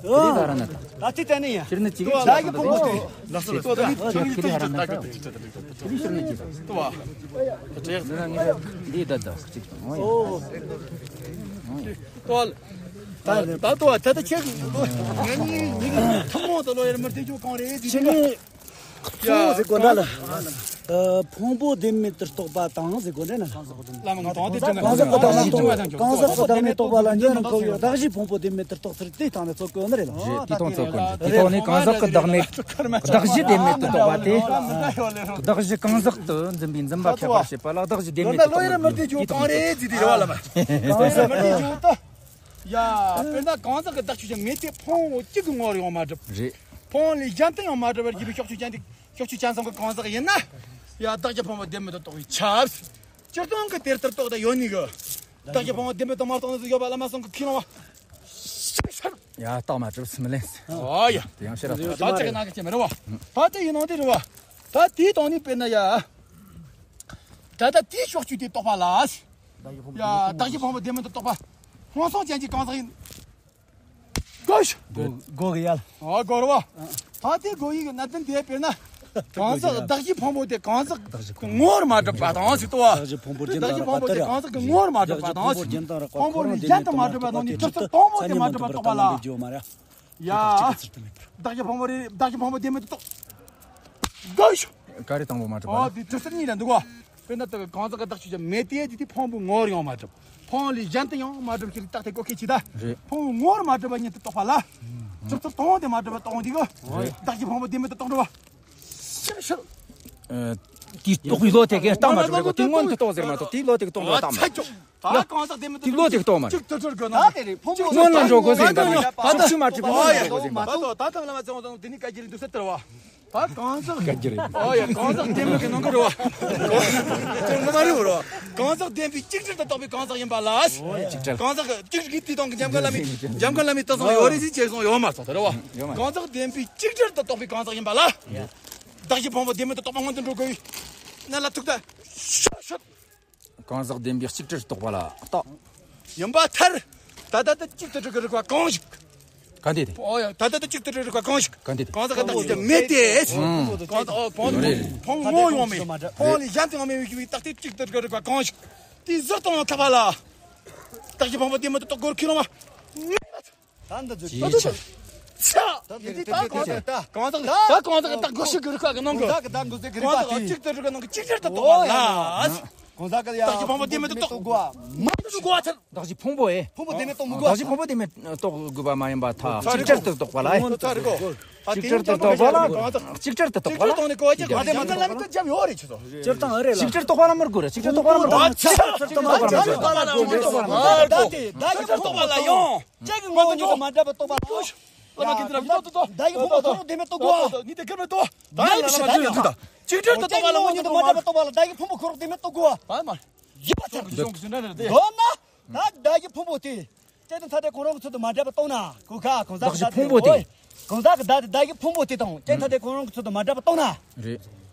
ཨོ། ད་ད་ད་ད། ད་ཅི་ཏན་ནི་ཡ། ཁྱེད་ནི་ཅིག་ད་ཡི་ཕུང་པོ་དེ། ལགས་སོ་ལགས་སོ། ཁྱེད་ཁྱེད་ཧ་ར་ན་ད། ཁྱེད་ཤར་ནི་ཅིག་ད། ཏོ་བ། ད་ཅེག་འདི་ད་ད་ཅིག་ད། ཨོ་ཡ། ཏོ་བ། ད་ད་ཏོ་བ་ད་ད་ཁྱེད་ངེད་གཉིས་མི་གི་ཐུན་མོང་དུ་ལོ་ཡར་མར་དེ་ཅུ་གང་རེད་ཅི་ཁྱེད་ནི། ཁོ་ཟེར་གོ་འདྲ་ལ། ཨ། ཕུང་པོ་བདེན་མེད་དུ་རྟོགས་པ་དང་ཟེར་གོ་འདྲ་ན། བླ་མ་གི་དོན་དེ་དྲན་གང་ཟག་གི་བདག་མེད་རྟོགས། གང་ཟག་གི་བདག་མེད་རྟོགས་པ་ལ་ཉོན་མོངས་འཁོར་བའི་གདགས་གཞིའི་ཕུང་པོ་བདེན་མེད་དུ་རྟོགས་ཚུལ་དེའི་སྟེང་ནས་ཚོགས་དགོས་ནི་རེད་ལ། རེད། དེའི་སྟེང་ཚོགས་དགོས་ནི་དེ་ཐོག་ནས་གང་ཟག་གི་བདག་མེད་གདགས་གཞི་བདེན་མེད་དུ་རྟོགས་པ་དེ། གདགས་གཞི་གང་ཟག་ཏུ་འཛིན་པའི་འཛིན་པ་ཁྱད་པར་བྱེད་པ་ལ་གདགས་གཞི་བདེན་མེད་དུ་རྟོགས་ནི་དེའི་སྟེང་ནས་ཚོགས་དགོས་ནི་རེད། ཡ། དཔེར་ན་གང་ཟག་གི་བདག་ཆོས་ཅན་མེད་དེ་ཕུང་པོ་གཅིག་གི་ངོ་བོར་ཡོང་མ་གྲུབ། རེད། ཕུང་ལས་གཞན་དུ་ཡང་མ་གྲུབ་པར་གྱུར་པའི་ཕྱོགས་ཆོས་ཅན་དེ། ཕྱོགས་ཆོས་ཅན་ཙམ་གྱི་གང་ཟག་ཡིན་ན། ཡ། བདག་གི་ཕུང་པོ་བདེན་མེད་དུ་རྟོགས་པས་ཁྱབ། སྤྱིར་བཏང་གི་དེ་ལྟར་རྟོགས་ད་ཡོད་ནི་གི། བདག་གི་ཕུང་པོ་བདེན་མེད་དུ་མ་རྟོགས་ནི་ཡོད་པ་ལ་མ་སོང་གི་ཁས་བླངས་པ། ཡ། རྟགས་མ་གྲུབ་སྨིན་ལན། ཨོ་ཡ། དེ་ཡང་ཕྱིར་ར། ད་ཅིག་གི་ནང་གི་སྐྱེ་མི་རེད་བ། ད་དེ་ཡིན་ནང་དེ་རེད་བ། ད་དེའི་སྟེང་ནས་དཔེར་ན་ཡ། ད་ལྟ་དེའི་ཕྱོགས་ཆོས་དེ་རྟོགས་པ་ལ། ཡ། བདག་གི་ཕུང་པོ་བདེན་མེད་དུ་རྟོགས་པ། སྔོ་སོང་ཅན་གྱི་གང་ཟག་ཡིན། གོ་ཤ། གོ་གི་ཡ། ཨ། གོ་ར་བ། ད་དེ་གོ་ཡི་གི་གནད་དོན་དེ་དཔེར་ན། གང་ཟག་བདག་གཞིའི་ཕུང་པོ་དེ་གང་ཟག་གི་ངོ་བོར་མ་གྲུབ་པ་དང་ཟེར་ཏོ། བདག་གཞིའི་ཕུང་པོ་རྒྱན་དང་རགས་པ་ལྟར་ཡང་། བདག་གཞིའི་ཕུང་པོ་དེ་གང་ཟག་གི་ངོ་བོར་མ་གྲུབ་པ་དང་ཟེར། ཕུང་པོ་རྒྱན་དང་རགས་པ་ཕུང་པོ་ལས་གཞན་དུ་མ་གྲུབ་པ་དང་ནི་གྲུབ་ཚུལ་དང་པོ་དེ་མ་གྲུབ་པ་རྟོགས་པ་ལ། ཡ། བདག་གཞིའི་ཕུང་པོ་རེད། བདག་གཞིའི་ཕུང་པོ་བདེན་མེད་དུ་རྟོགས། གོ་ཤ། ག་རེ་དང་པོ་མ་གྲུབ་པ་ལ། ཨོ། དེ་གྲུབ་ཚུལ་གཉིས་ལ་འདུག་གོ། དཔེར་ན་ད་གང་ཟག་གི་བདག་ཆོས་ཅན་མེད་དེ་དེ་དེ་ཕུང་པོའི་ངོ་བོར་ཡང་མ་གྲུབ། ཕུང་ལས་གཞན་དུ་ཡང་མ་གྲུབ་ཅེས་རྟགས་དེ་གོ་ཁེ་ཆི་ད། རེད། ཕུང་པོའི་ངོ་བོར་མ་གྲུབ་པ་ཉིད་དུ་རྟོགས་པ་ལ། གྲུབ་ཚུལ་དང་པོ་དེ་མ་གྲུབ་པ་རྟོགས་འདི་གོ། རེད། བདག་གཞིའི་ཕུང་པོ་བདེན་མེད་དུ་རྟོགས་འགྲོ་བ། ཤིར་ཤིར། ཨ། དེ་རྟོགས་པའི་བློ་དེ་གས་རྟགས་མ་གྲུབ་རེད་གོ། དེ་མངོན་དུ་རྟོགས་ཟེར་མ་གཏོགས་དེའི་བློ་དེ་གས་རྟོགས་འགྲོ་བ་རྟགས་མ་གྲུབ། ད་གང་ཟག་བདེན་མེད་དུ། དེའི་བློ་དེ་གས་རྟོགས་མ་རེད། གཅིག་ཏུ་གྲུབ་དགོས་ན། ད་དེ་རེད། ཕུང་པོ་མངོན་ལ་འགྲོ་དགོས་ཟེར་ད། ཕྱོགས་ཆོས་མ་གྲུབ་པའི་བློ་དེ་གས་རྟོགས་ཟེར་མ། ད་ད་ད་ད་ལ་མ་ཚང་བ་དེ་ནི་བཀའ་རྒྱ་རེད་འདུག་ཟེར་ཏེ་རེད་བ། ད་གང་ཟག་བཀའ་རྒྱ་རེད། ཨོ་ཡ། གང་ཟག་བདེན་པའི་གི་ནང་གི་རེད་བ། ཅང་ངོ་མ་རེད་བ། གང་ཟག་བདེན་པའི་གཅིག་གྲུབ་ཏུ་རྟོགས་པའི་གང་ཟག་ཡིན་པ་ལ། གཅིག་གྲུབ། གང་ཟག་གཅིག་གིས་དེ་དང་གི་འཇམ་མགོན་བླ་མའི། འཇམ་མགོན་བླ་མའི་ལྟ་སོང་ཡོད་རེད་ཟེར་བྱས་སོང་ཡོད་མ་སོང་དེ་རེད་བ། ཡོད་མ། གང་ཟག་བདེན་པའི་གཅིག་གྲུབ་ཏུ་རྟོགས་པའི་གང་ཟག་ཡིན་པ་ལ། བདག་གཞིའི་ཕུང་པོ་བདེན་མེད་དུ་རྟོགས་པ་སྔོན་དུ་འགྲོ་དགོས་པའི་གནད་ལ་ཐུག་ད། ཤོད་ཤོད། གང་ཟག་བདེན་པའི་གཅིག་གྲུབ་རྟོགས་པ་ལ་རྟགས། ཡིན་པ་མཐར། ད་ལྟ་ད་གཅིག་ཏུ་གྲུབ་ཀྱི་རིགས་པ་གང་ཞིག་ག་འདི་དེ། ཨོ་ཡ། ད་ལྟ་ད་གཅིག་ཏུ་གྲུབ་རིགས་པ་གང་ཞིག་ག་འདི་དེ། གང་ཟག་གི་བདག་ཆོས་ཅན་མེད་དེ། ཨང་། གང་ཟག་ཨོ་ཕུང་པོ་རེད། ཕུང་པོ་ངོ་བོར་ཡོད་མེད། ཕུང་པོ་ལས་གཞན་དུ་ཡོད་མེད་པའི་རྟགས་དེ་གཅིག་ཏུ་གྲུབ་ཀྱི་རིགས་པ་གང་ཞིག་དེའི་གཟུགས་དང་ཡང་དག་པ་ལ། བདག་གཞིའི་ཕུང་པོ་བདེན་མེད་དུ་རྟོགས་དགོས་ཁས་བླངས་པ། ད་འདི་ཚོ་ཅིའི་ཕྱིར། ད་འདི་ད་གང་ཟག་ད་གང་ཟག་ད་གང་ཟག་གི་བདག་དགོས་ཤེས་ཀྱི་རིགས་པ་གི་ནང་གི། གང་ཟག་གི་བདག་དགོས་ཤེས་ཀྱི་རིགས་པ་དེ། གང་ཟག་གཅིག་ཏུ་གྲུབ་ཀྱི་ནང་གི་གཅིག་གྲུབ་ཏུ་རྟོགས་པ་ལ། གང་ཟག་གི་ཡ། བདག་གཞིའི་ཕུང་པོ་བདེན་མེད་དུ་རྟོགས། མ་གྲུབ་དགོས་པ་ཚར། བདག་གཞིའི་ཕུང་པོ་ཨེ། ཕུང་པོ་བདེན་མེད་རྟོགས་མི་དགོས། བདག་གཞིའི་ཕུང་པོ་བདེན་མེད་རྟོགས་དགོས་པ་མ་ཡིན་པ་ཐལ། ཚར་གཅིག་གྲུབ་ཏུ་རྟོགས་པ་ལ་ཨེ། ཚར་གོ། གཅིག་གྲུབ་ཏུ་རྟོགས་པ་ལ། གཅིག་གྲུབ་ཏུ་རྟོགས་པ་ལ། གཅིག་གྲུབ་སྟེང་ནས་གོ་བ་རྒྱག་གོ་ཡ་འཇམ་མགོན་བླ་མའི་སྐབས་ཡོད་རེད་ཁྱོད་ཚོ། སྤྱིར་བཏང་ཨེ་རེད་ལ། གཅིག་གྲུབ་རྟོགས་པ་ལ་མི་དགོས་རེད། གཅིག་གྲུབ་རྟོགས་པ་ལ་མི་དགོས། གཅིག་གྲུབ་རྟོགས་པ་ལ་མི་དགོས། ད་དེ་བདག་གཞིའི་ཕུང་པོ་ཁོ་རང་བདེན་མེད་རྟོགས་པ་ལ་ཡང་། ཅག་གི་ངོ་བོ་ཉིད་དུ་མ་འདྲ་བ་རྟོགས་པ་ལ། བླ་མ་གིན་དེ་ལ་ཡོད་དོ། བདག་གཞིའི་ཕུང་པོ་ཁོ་རང་བདེན་མེད་རྟོགས་དགོས། ནི་དེ་ཀར་མེད་དོ། ད་ཡང་བླ་མ་གིན་དེ་ལ་ཡོད་དོ། གཅིག་གྲུབ་ཏུ་རྟོགས་པ་ལ་ངོ་བོ་ཉིད་དུ་མ་འདྲ་བ་རྟོགས་པ་ལ་བདག་གཞིའི་ཕུང་པོ་ཁོ་རང་བདེན་མེད་རྟོགས་དགོས། ཨ་མ། ཡིན་པ་ཚར། མདོར་ན་ད་བདག་གཞིའི་ཕུང་པོ་དེ། སྐྱེ་དང་ཐ་དད་ཁོ་རང་གི་ཚུལ་དུ་མ་འདྲ་བ་རྟོགས་ན། གོ་ཁ་གང་ཟག་གི་བདག་གཞིའི་ཕུང་པོ་དེ། གང་ཟག་གི་བདག་དེ་བདག་གཞིའི་ཕུང་པོ་དེ་དང་སྐྱེ་དང་ཐ་དད་ཁོ་རང་གི་ཚུལ་དུ་མ་འདྲ་བ་རྟོགས་ན། རེད།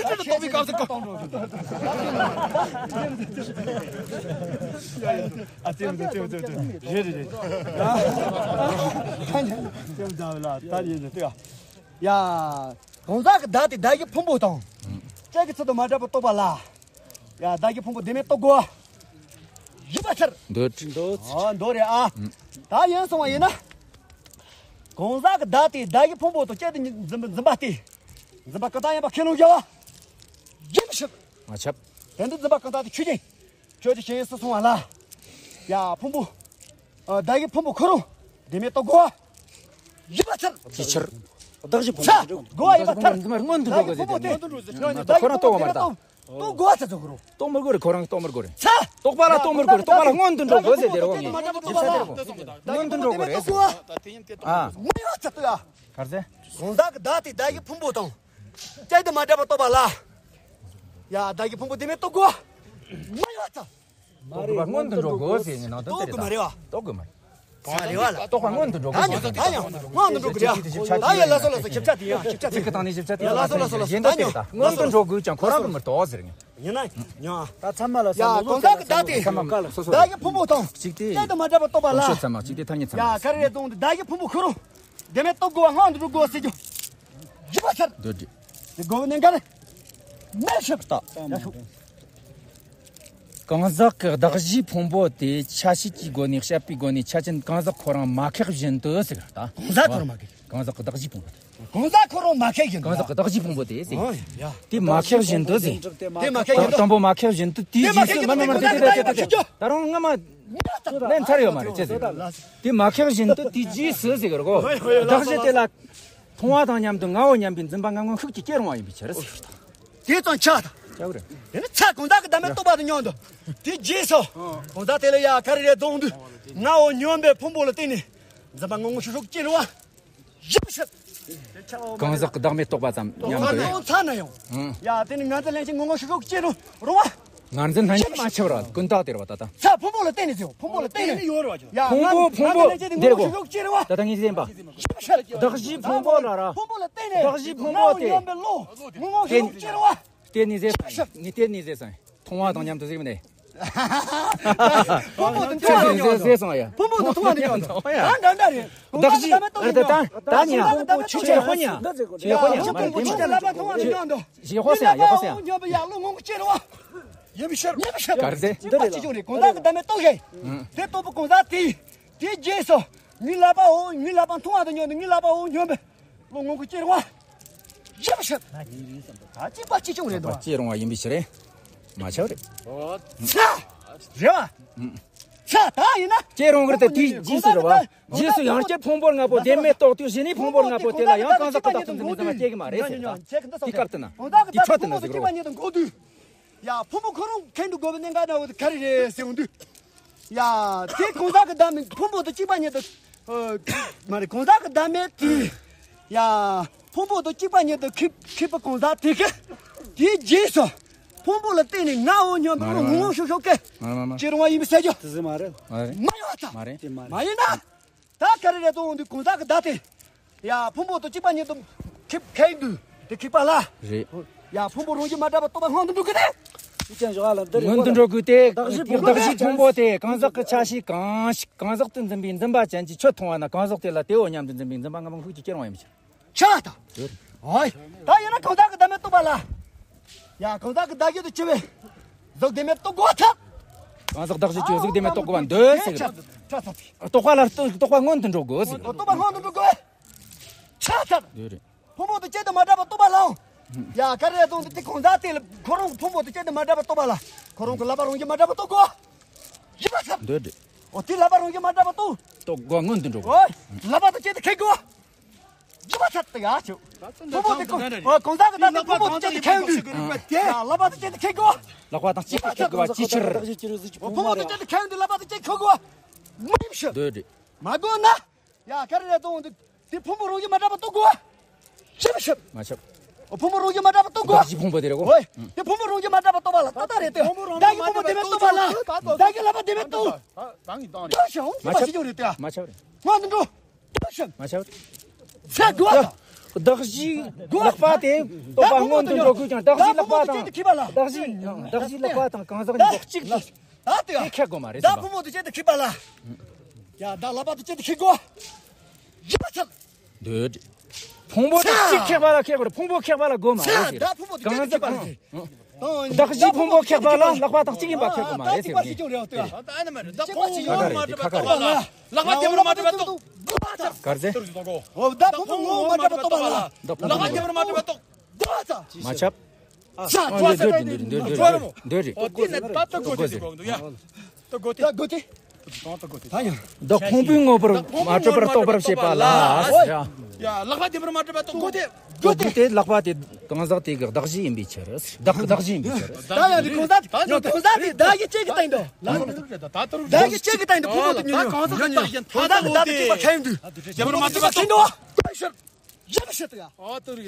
ཕྱི་དྲིལ་ལ་གཏོགས་པའི་སྐབས་སུ་གོ། ཨ་ཙེ་མི་ཙེ་ཙེ་ཙེ་ཙེ། རེད་རེད་རེད། ཨ་ཙེ་མི་ཙེ་ལ་ད་ཡིན་ནི་ཏེ། ཡ། གང་ཟག་གི་བརྡ་དེ་བརྡ་གཞི་ཕུང་པོ་དང་། ལྕགས་ཀྱི་ཚུལ་དུ་མ་འདྲ་བར་རྟོགས་པ་ལ། ཡ། བརྡ་གཞི་ཕུང་པོ་བདེན་མེད་རྟོགས་དགོས། ཡིན་པ་ཕྱིར། འདོད། འདོད། ཨ། འདོད་རེད་ཨ། ད་ཡིན་སོང་བ་ཡིན་ན། གང་ཟག་གི་བརྡ་དེ་བརྡ་གཞི་ཕུང་པོ་དང་བཅས་ཏེ་འཛིན་པ་འཛིན་པ་སྟེ། འཛིན་པ་ཀུན་བཏགས་ཡིན་པ་ཁས་ལེན་བྱ་བ། ཡིན་པ་ཕྱིར། མ་ཁྱབ། དེ་འདི་འཛིན་པ་ཀུན་བཏགས་དེ་ཆོས་ཅན། ཆོས་ཀྱི་ཆོས་ཡིན་ཟེར་སོང་བ་ལ། ཡ། ཕུང་པོ། ཨ། བརྡ་གཞི་ཕུང་པོ་ཁོ་རང་བདེན་མེད་རྟོགས་དགོས། ཡིན་པ་ཕྱིར། ཅིའི་ཕྱིར། བརྡ་གཞི་ཕུང་པོ་ཚ། དགོས་པ་ཡིན་པ་ཕྱིར། མ་སྔོན་དུ་འགྲོ་དགོས་ཟེར་དེ་ནི། ཁོ་རང་རྟོགས་པ་མ་རེད་ད། རྟོགས་དགོས་ཚ་ཚོ་ཁོ་རང་། རྟོགས་མི་དགོས་རེད། ཁོ་རང་རྟོགས་མི་དགོས་རེད། ཚ། རྟོགས་པ་ལ་རྟོགས་མི་དགོས་རེད། རྟོགས་པ་ལ་སྔོན་དུ་འགྲོ་དགོས་ཟེར་དེ་རེད་བ། ངས་ཞིབ་ཆ་དེ་རེད་བ། སྔོན་དུ་འགྲོ་དགོས་རེད་ཟེར། ཨ། མི་ཡོད་ཚ་ཏོ་ཡ། གར་ཟེ། གང་ཟག་གི་བརྡ་དེ་བརྡ་གཞི་ཕུང་པོ་དང་། བཅས་ཏེ་མ་འདྲ་བར་རྟོགས་པ་ལ། ཡ། བརྡ་གཞི་ཕུང་པོ་བདེན་མེད་རྟོགས་དགོས། མི་ཡོད་ཚ། རྟོགས་དགོས་པ་སྔོན་དུ་འགྲོ་དགོས་ཟེར་ནས་ནང་དོན་དེ་རེད་ད། རྟོགས་དགོས་མ་རེད་བ། རྟོགས་དགོས་མ་རེད། ཚ་རེད་བ་ལ། རྟོགས་པ་སྔོན་དུ་འགྲོ་དགོས་ཟེར་ནས། ད་ཡང་ད་ཡང་སྔོན་དུ་འགྲོ་དགོས་རེད། ད་ཡང་ལ་སོ་ལ་སོ་ཞིབ་ཆ་དེ་ཡང་ཞིབ་ཆ་དེ། ཚིག་གི་སྟེང་ནས་ཞིབ་ཆ་དེ། ཡང་ལ་སོ་ལ་སོ་ལ་སོ། ཡིན་ད་ད་དེ་རེད་ད། སྔོན་དུ་འགྲོ་དགོས་ཀྱང་ཁོ་རང་གི་མི་རྟོགས་ཟེར་ནས། ཡིན་ན་ཡང་། ད་ཚང་མ་ལ་ཡ། གང་ཟག་གི་བརྡ་དེ། ཚང་མ་ལ་སོ་སོ། བརྡ་གཞི་ཕུང་པོ་དང་། གཅིག་དེ། བཅས་ཏེ་མ་འདྲ་བར་རྟོགས་པ་ལ། ཤོད་ཚང་མ་གཅིག་དེ་ཐ་སྙད་ཚང་མ། ཡ། ག་རེ་རེད་དང་། བརྡ་གཞི་ཕུང་པོ་ཁོ་རང་བདེན་མེད་རྟོགས་དགོས་པ་སྔོན་དུ་འགྲོ་དགོས་ཟེར་རྒྱུ། ཡིན་པ་ཕྱིར། འདོད་འདོད། དེ་དགོས་པའི་གནད་འགག་རེད། མེད་ཕྱིར། ད། ཡ་ཤོད། གང་ཟག་གི་གདགས་གཞིའི་ཕུང་པོ་དེ་ཆ་ཤས་ཀྱི་སྒོ་ནས་བཤད་པའི་སྒོ་ནས་ཆ་ཅན་གང་ཟག་ཁོ་རང་མ་ཁེགས་བཞིན་དུ་ཟེར་ད། གང་ཟག་ཁོ་རང་མ་ཁེགས། གང་ཟག་གི་གདགས་གཞིའི་ཕུང་པོ་དེ། གང་ཟག་ཁོ་རང་མ་ཁེགས་བཞིན་དུ། གང་ཟག་གི་གདགས་གཞིའི་ཕུང་པོ་དེ་ཟེར། ཨོ་ཡ། དེ་མ་ཁེགས་བཞིན་དུ་ཟེར། དེ་མ་ཁེགས་བཞིན་དུ། དང་པོ་མ་ཁེགས་བཞིན་དུ་དེའི་དེ་མ་རྗེས་ཁེགས་སུ་བཞིན་དུ། མ་མ་མ་དེ་དེ་དེ་དེ་དེ་དེ། ད་རུང་སྔ་མ་ལན་ཚར་ཡོད་མ་རེད་ཅེས་ཟེར། དེ་མ་ཁེགས་བཞིན་དུ་དེའི་རྗེས་སུ་ཟེར་གི་རེད་གོ། གདགས་གཞི་དེ་ལ་མཐོང་བ་དང་མཉམ་དུ་ངའོ་སྙམ་པའི་འཛིན་པ་ལྔ་མངོན་ཤུགས་ཀྱིས་སྐྱེ་རུང་བ་ཡིན་པའི་ཕྱིར་ཟེར། དེ་ཙམ་ཆགས་དང་། ཆགས་རེད། དེ་ནི་ཚ་གང་ཟག་གི་བདག་མེད་རྟོགས་པ་དང་མཉམ་དུ། དེའི་རྗེས་སུ། གང་ཟག་དེ་ལ་ཡ་ག་རེ་རེད་དོང་དུ། ངའོ་སྙམ་པའི་ཕུང་པོ་ལ་བརྟེན་ནས། འཛིན་པ་ངོ་ངོ་ཤུགས་ཤུགས་སྐྱེ་རུང་བ། ཡིན་ཕྱིར། གང་ཟག་གི་བདག་མེད་རྟོགས་པ་ཙམ་མཉམ་དུ་རེད། ཚ་ན་ཡང་། ཡ་དེ་ནི་ངར་འཛིན་ལྷན་ཅིག་ངོ་ངོ་ཤུགས་ཤུགས་སྐྱེ་རུང་རུང་བ། ངར་འཛིན་ལྷན་ཅིག་མ་ཆགས་ར་ཀུན་བཏགས་དེ་རེད་བ་ད་ལྟ། ཚ་ཕུང་པོ་ལ་བརྟེན་ནས་ཟེར། ཕུང་པོ་ལ་བརྟེན་ནས། ཡ་ཕུང་པོ་ཕུང་པོ་ངར་འཛིན་ལྷན་ཅིག་འདིར་གོ། ངོ་ངོ་ཤུགས་ཤུགས་སྐྱེ་རུང་བ། ད་ལྟ་ངས་ཟེར་པ། ཕུང་པོ་ལ་བརྟེན་ནས། གདགས་གཞིའི་ཕུང་པོ་ལ་ར། ཕུང་པོ་ལ་བརྟེན་ནས། གདགས་གཞིའི་ཕུང་པོ་དེ། ངའོ་སྙམ་པའི་བློ། ངོ་ངོ་ཤུགས་ཤུགས་སྐྱེ་རུང་བ། བལྟས་ནས་ཟེར། ངས་བལྟས་ནས་ཟེར་སོང་། མཐོང་བ་དང་མཉམ་དུ་ཟེར་མི་ནས། ཕུང་པོ་དང་མཐོང་བ་དང་མཉམ་དུ། ཟེར་སོང་ཡ། ཕུང་པོ་དང་མཐོང་བ་དང་མཉམ་དུ། ད་འདྲ་འདྲ་རེད། གདགས་གཞི། ད་ད་ད་ཉ། ཕུང་པོ་ཆུ་ཆེ་ཧོ་ཉ། ཆེ་ཧོ་ཉ། ཕུང་པོ་ཆུ་ལ་ལ་མཐོང་བ་དང་མཉམ་དུ། ཞེ་ཧོ་སེ་ཡ། ཡ་ཧོ་སེ་ཡ། ཡིན་པ་ཕྱིར། ཡིན་པ་ཕྱིར། ག་རེ་ཟེར། འདི་རེད་ལ། གང་ཟག་གི་བདག་མེད་རྟོགས་ཤིང་། དེ་རྟོགས་པའི་གང་ཟག་དེ། དེའི་རྗེས་སུ། ངའི་ལག་པའོ། ངའི་ལག་པ་མཐོང་བ་དང་མཉམ་དུ། ངའི་ལག་པའོ་སྙམ་པའི་བློ་ངོ་ངོ་སྐྱེ་རུང་བ། ཡིན་པ་ཕྱིར། ད་གཅིག་པ་གཅིག་རྐྱང་རེད་འདུག་བ། སྐྱེ་རུང་བ་ཡིན་པའི་ཕྱིར། མ་ཆགས་རེད། ཚ། རེད་བ། ཚ་ད་ཡིན་ན། སྐྱེ་རུང་གི་རེད་དེ་དེའི་རྗེས་སུ་རེད་བ། རྗེས་སུ་ཡང་བསྐྱར་ཕུང་པོར་ལྔ་པོ་བདེན་མེད་རྟོགས་དུས་གཞི་ནས་ཕུང་པོར་ལྔ་པོ་དེ་ལ་ཡང་གང་ཟག་གི་བདག་ཏུ་འཛིན་པའི་འཛིན་པ་སྐྱེ་གི་མ་རེད་ཟེར། དེའི་སྐབས་དེ་ན། དེའི་ཚོད་དེ་ན་ཟེར་གི་རེད། ཡ་ཕུང་པོ་ཁོ་རང་ཁེགས་འགྲོ་དགོས་པའི་གནད་འགག་ན་འོ་དེ་ག་རེ་རེད་ཟེར་འོང་དུས། ཡ། དེ་གང་ཟག་གི་བདག་མེད་ཕུང་པོ་དང་གཅིག་པ་ཉིད་དུ། ཨ། མ་རེད། གང་ཟག་གི་བདག་མེད་དེ། ཡ། ཕུང་པོ་དང་གཅིག་པ་ཉིད་དུ་ཁེགས་ཁེགས་པ་གང་ཟག་དེ་གི། དེའི་རྗེས་སུ། ཕུང་པོ་ལ་བརྟེན་ནས་ངའོ་སྙམ་པའི་བློ་ངོ་ངོ་ཤུགས་ཤུགས་ཀྱིས། མ་རེད་མ་རེད། སྐྱེ་རུང་བ་ཡིན་པའི་ཟེར་རྒྱུ། དེ་ཟེར་མ་རེད། མ་རེད། མ་ཡོང་བ་དང་། མ་རེད། དེ་མ་རེད། མ་ཡིན་ན། ད་ག་རེ་རེད་དོ་འོང་དུས་གང་ཟག་གི་བདག་དེ། ཡ་ཕུང་པོ་དང་གཅིག་པ་ཉིད་དུ་ཁེགས་ཁེགས་དུས་དེ་ཁེགས་པ་ལ། རེད། ཡ་ཕུང་པོ་རང་བཞིན་མ་འདྲ་བར་རྟོགས་པ་སྔོན་དུ་འགྲོ་གི་དེ། སྔོན་དུ་འགྲོ་དགོས་ཏེ། གདགས་གཞི་ཕུང་པོ་དེ་གང་ཟག་གི་ཆ་ཤས་གང་ཞིག་གང་ཟག་ཏུ་འཛིན་པའི་འཛིན་པ་ཅན་གྱི་ཆོས་མཐོང་བ་ན་གང་ཟག་དེ་ལ་དེའོ་སྙམ་དུ་འཛིན་པའི་འཛིན་པ་ལྔ་པོ་ཤུགས་ཀྱིས་སྐྱེ་རུང་བ་ཡིན་པའི་ཕྱིར། ཆགས་དང་། ཡོད། ཨོ་ཡ། ད་ཡིན་ན་གང་ཟག་གི་བདག་མེད་རྟོགས་པ་ལ། ཡ་གང་ཟག་གི་གདགས་གཞི་དུ་གྱུར་པའི་གཟུགས་བདེན་མེད་རྟོགས་དགོས་ཐལ། གང་ཟག་གདགས་གཞི་གྱུར་གཟུགས་བདེན་མེད་རྟོགས་དགོས་པ་འདོད་ཟེར་གི་རེད། ཆགས་ཐུབ། རྟོགས་པ་ལ་རྟོགས་པ་སྔོན་དུ་འགྲོ་དགོས་ཟེར་གི་རེད། རྟོགས་པ་སྔོན་དུ་འགྲོ་དགོས། ད་ཚར། འདོད་རེད། ཕུང་པོ་དང་གཅིག་ཏུ་མ་འདྲ་བ་རྟོགས་པ་ལའང་། ཡ་ག་རེ་དང་དེ་གང་ཟག་དེ་ལ་ཁོ་རང་གི་ཕུང་པོ་དང་གཅིག་ཏུ་མ་འདྲ་བ་རྟོགས་པ་ལ། ཁོ་རང་གི་ལག་པ་རང་བཞིན་མ་འདྲ་བ་རྟོགས་དགོས། ཡིན་པ་ཚར། འདོད་རེད། འོ་དེ་ལག་པ་རང་བཞིན་མ་འདྲ་བ་རྟོགས། རྟོགས་དགོས། སྔོན་དུ་འགྲོ་དགོས། ཨོ། ལག་པ་དང་གཅིག་ཏུ་འཁེལ་དགོས། ཡིན་པ་ཚར་ད་ཡ་ཆོ། ཕུང་པོ་དེ་གང་། འོ་གང་ཟག་གི་ད་དེ་ཕུང་པོ་དང་གཅིག་ཏུ་འཁེལ་འདུག། ཡ་ལག་པ་དང་གཅིག་ཏུ་འཁེལ་དགོས། ལག་པ་དང་གཅིག་ཏུ་འཁེལ་དགོས་པ་ཅིའི་ཕྱིར། འོ་ཕུང་པོ་དང་གཅིག་ཏུ་འཁེལ་འདུག། ལག་པ་དང་གཅིག་འཁེལ་དགོས། མ་ཡིན་ཕྱིར། འདོད་རེད། མ་དགོས་ན། ཡ་ག་རེ་རེད་དང་འདུག། དེ་ཕུང་པོ་རང་བཞིན་མ་འདྲ་བ་རྟོགས་དགོས། ཤེས་པ་ཤེས། མ་ཁྱབ། ཕུང་པོ་རང་བཞིན་མ་འདྲ་བ་རྟོགས་དགོས། བདག་གཞི་ཕུང་པོ་དེ་རེད་གོ། ཨོའི། དེ་ཕུང་པོ་རང་བཞིན་མ་འདྲ་བ་རྟོགས་པ་ལ་ཏག་ཏག་རེད་དེ། བདག་གི་ཕུང་པོ་དེ་མེད་རྟོགས་པ་ལ། བདག་གི་ལག་པ་དེ་མེད་རྟོགས། ཤེས་པ་ཤེས། མ་ཁྱབ། ཤེས་ཀྱང་རེད་དེ། མ་ཁྱབ་རེད། སྔོན་དུ་འགྲོ། ཤེས་པ་ཤེས། མ་ཁྱབ་རེད། ཤེས་དགོས། བདག་གཞི་ལག་པ་དེ་རྟོགས་པ་སྔོན་དུ་འགྲོ་དགོས་ཀྱང་བདག་གཞི་ལག་པ་དང་། བདག་གཞི་བདག་གཞི་ལག་པ་དང་གང་ཟག་གཉིས་པོ་གཅིག་ཏུ། ད་དེ་ཡ། དེ་འཁེལ་དགོས་མ་རེད་ཟེར་བ། ཕུང་པོ་དང་གཅིག་ཏུ་འཁེལ་པ་ལ། ཡ་ད་ལག་པ་དང་གཅིག་ཏུ་འཁེལ་དགོས། ཡིན་པ་ཚར། འདོད། ཕུང་པོ་དང་གཅིག་འཁེལ་པ་ལ་འཁེལ་དགོས་རེད། ཕུང་པོ་འཁེལ་པ་ལ་དགོས་མ་རེད་ཟེར། ད་ཕུང་པོ་དང་གཅིག་ཏུ་འཁེལ་པ་ལ། གང་ཟག་གང་། བདག་གཞི་ཕུང་པོ་འཁེལ་པ་ལ་ལག་པ་དང་གཅིག་ཡིན་པ་འཁེལ་དགོས་མ་རེད་ཟེར་ནས། ད་ཨ་ནི་མ་རེད། ད་ཕུང་པོ་ངོ་མ་གྲུབ་པ་རྟོགས་པ་ལ། ལག་པ་རྒྱབ་ར་མ་གྲུབ་པ་རྟོགས། ག་རེ་ཟེར། འོ་ད་ཕུང་པོ་ངོ་མ་གྲུབ་པ་རྟོགས་པ་ལ། ལག་པ་རྒྱབ་ར་མ་གྲུབ་པ་རྟོགས། མ་ཁྱབ། ཨ་འདོད་འདོད་འདོད་འདོད་འདོད་རེད། འོ་དེ་ནི་ད་ལྟ་དགོས་དེ་དགོས་འདུག་ཡ། ད་དགོས་དེ། ད་དགོས་དེ། ད་ཕུང་པོའི་ངོ་བོར་མ་གྲུབ་པར་རྟོགས་པར་བྱེད་པ་ལ། ཡ་ལག་པ་རྒྱབ་ར་མ་གྲུབ་པ་རྟོགས། དགོས་དེ། དགོས་དེ། ལག་པ་དེ་གང་ཟག་དེ་གི་བདག་གཞི་ཡིན་པའི་ཕྱིར། བདག་བདག་གཞི་ཡིན་པའི་ཕྱིར། ད་ཡ་དེ་གང་ཟག་དེ་གང་ཟག་དེ་བདག་གཞི་གཅིག་གི་སྟེང་དུ། བདག་གཞི་གཅིག་གི་སྟེང་དུ་ཕུང་པོ་དེ་ཉོ་ཉོ། ད་གང་ཟག་གི་བདག་གཞི་ད་ལྟ་ལོ་དེ། རྒྱབ་ར་མ་གྲུབ་པ་རྟོགས། ཡག་པོ་བཤད་ཡ།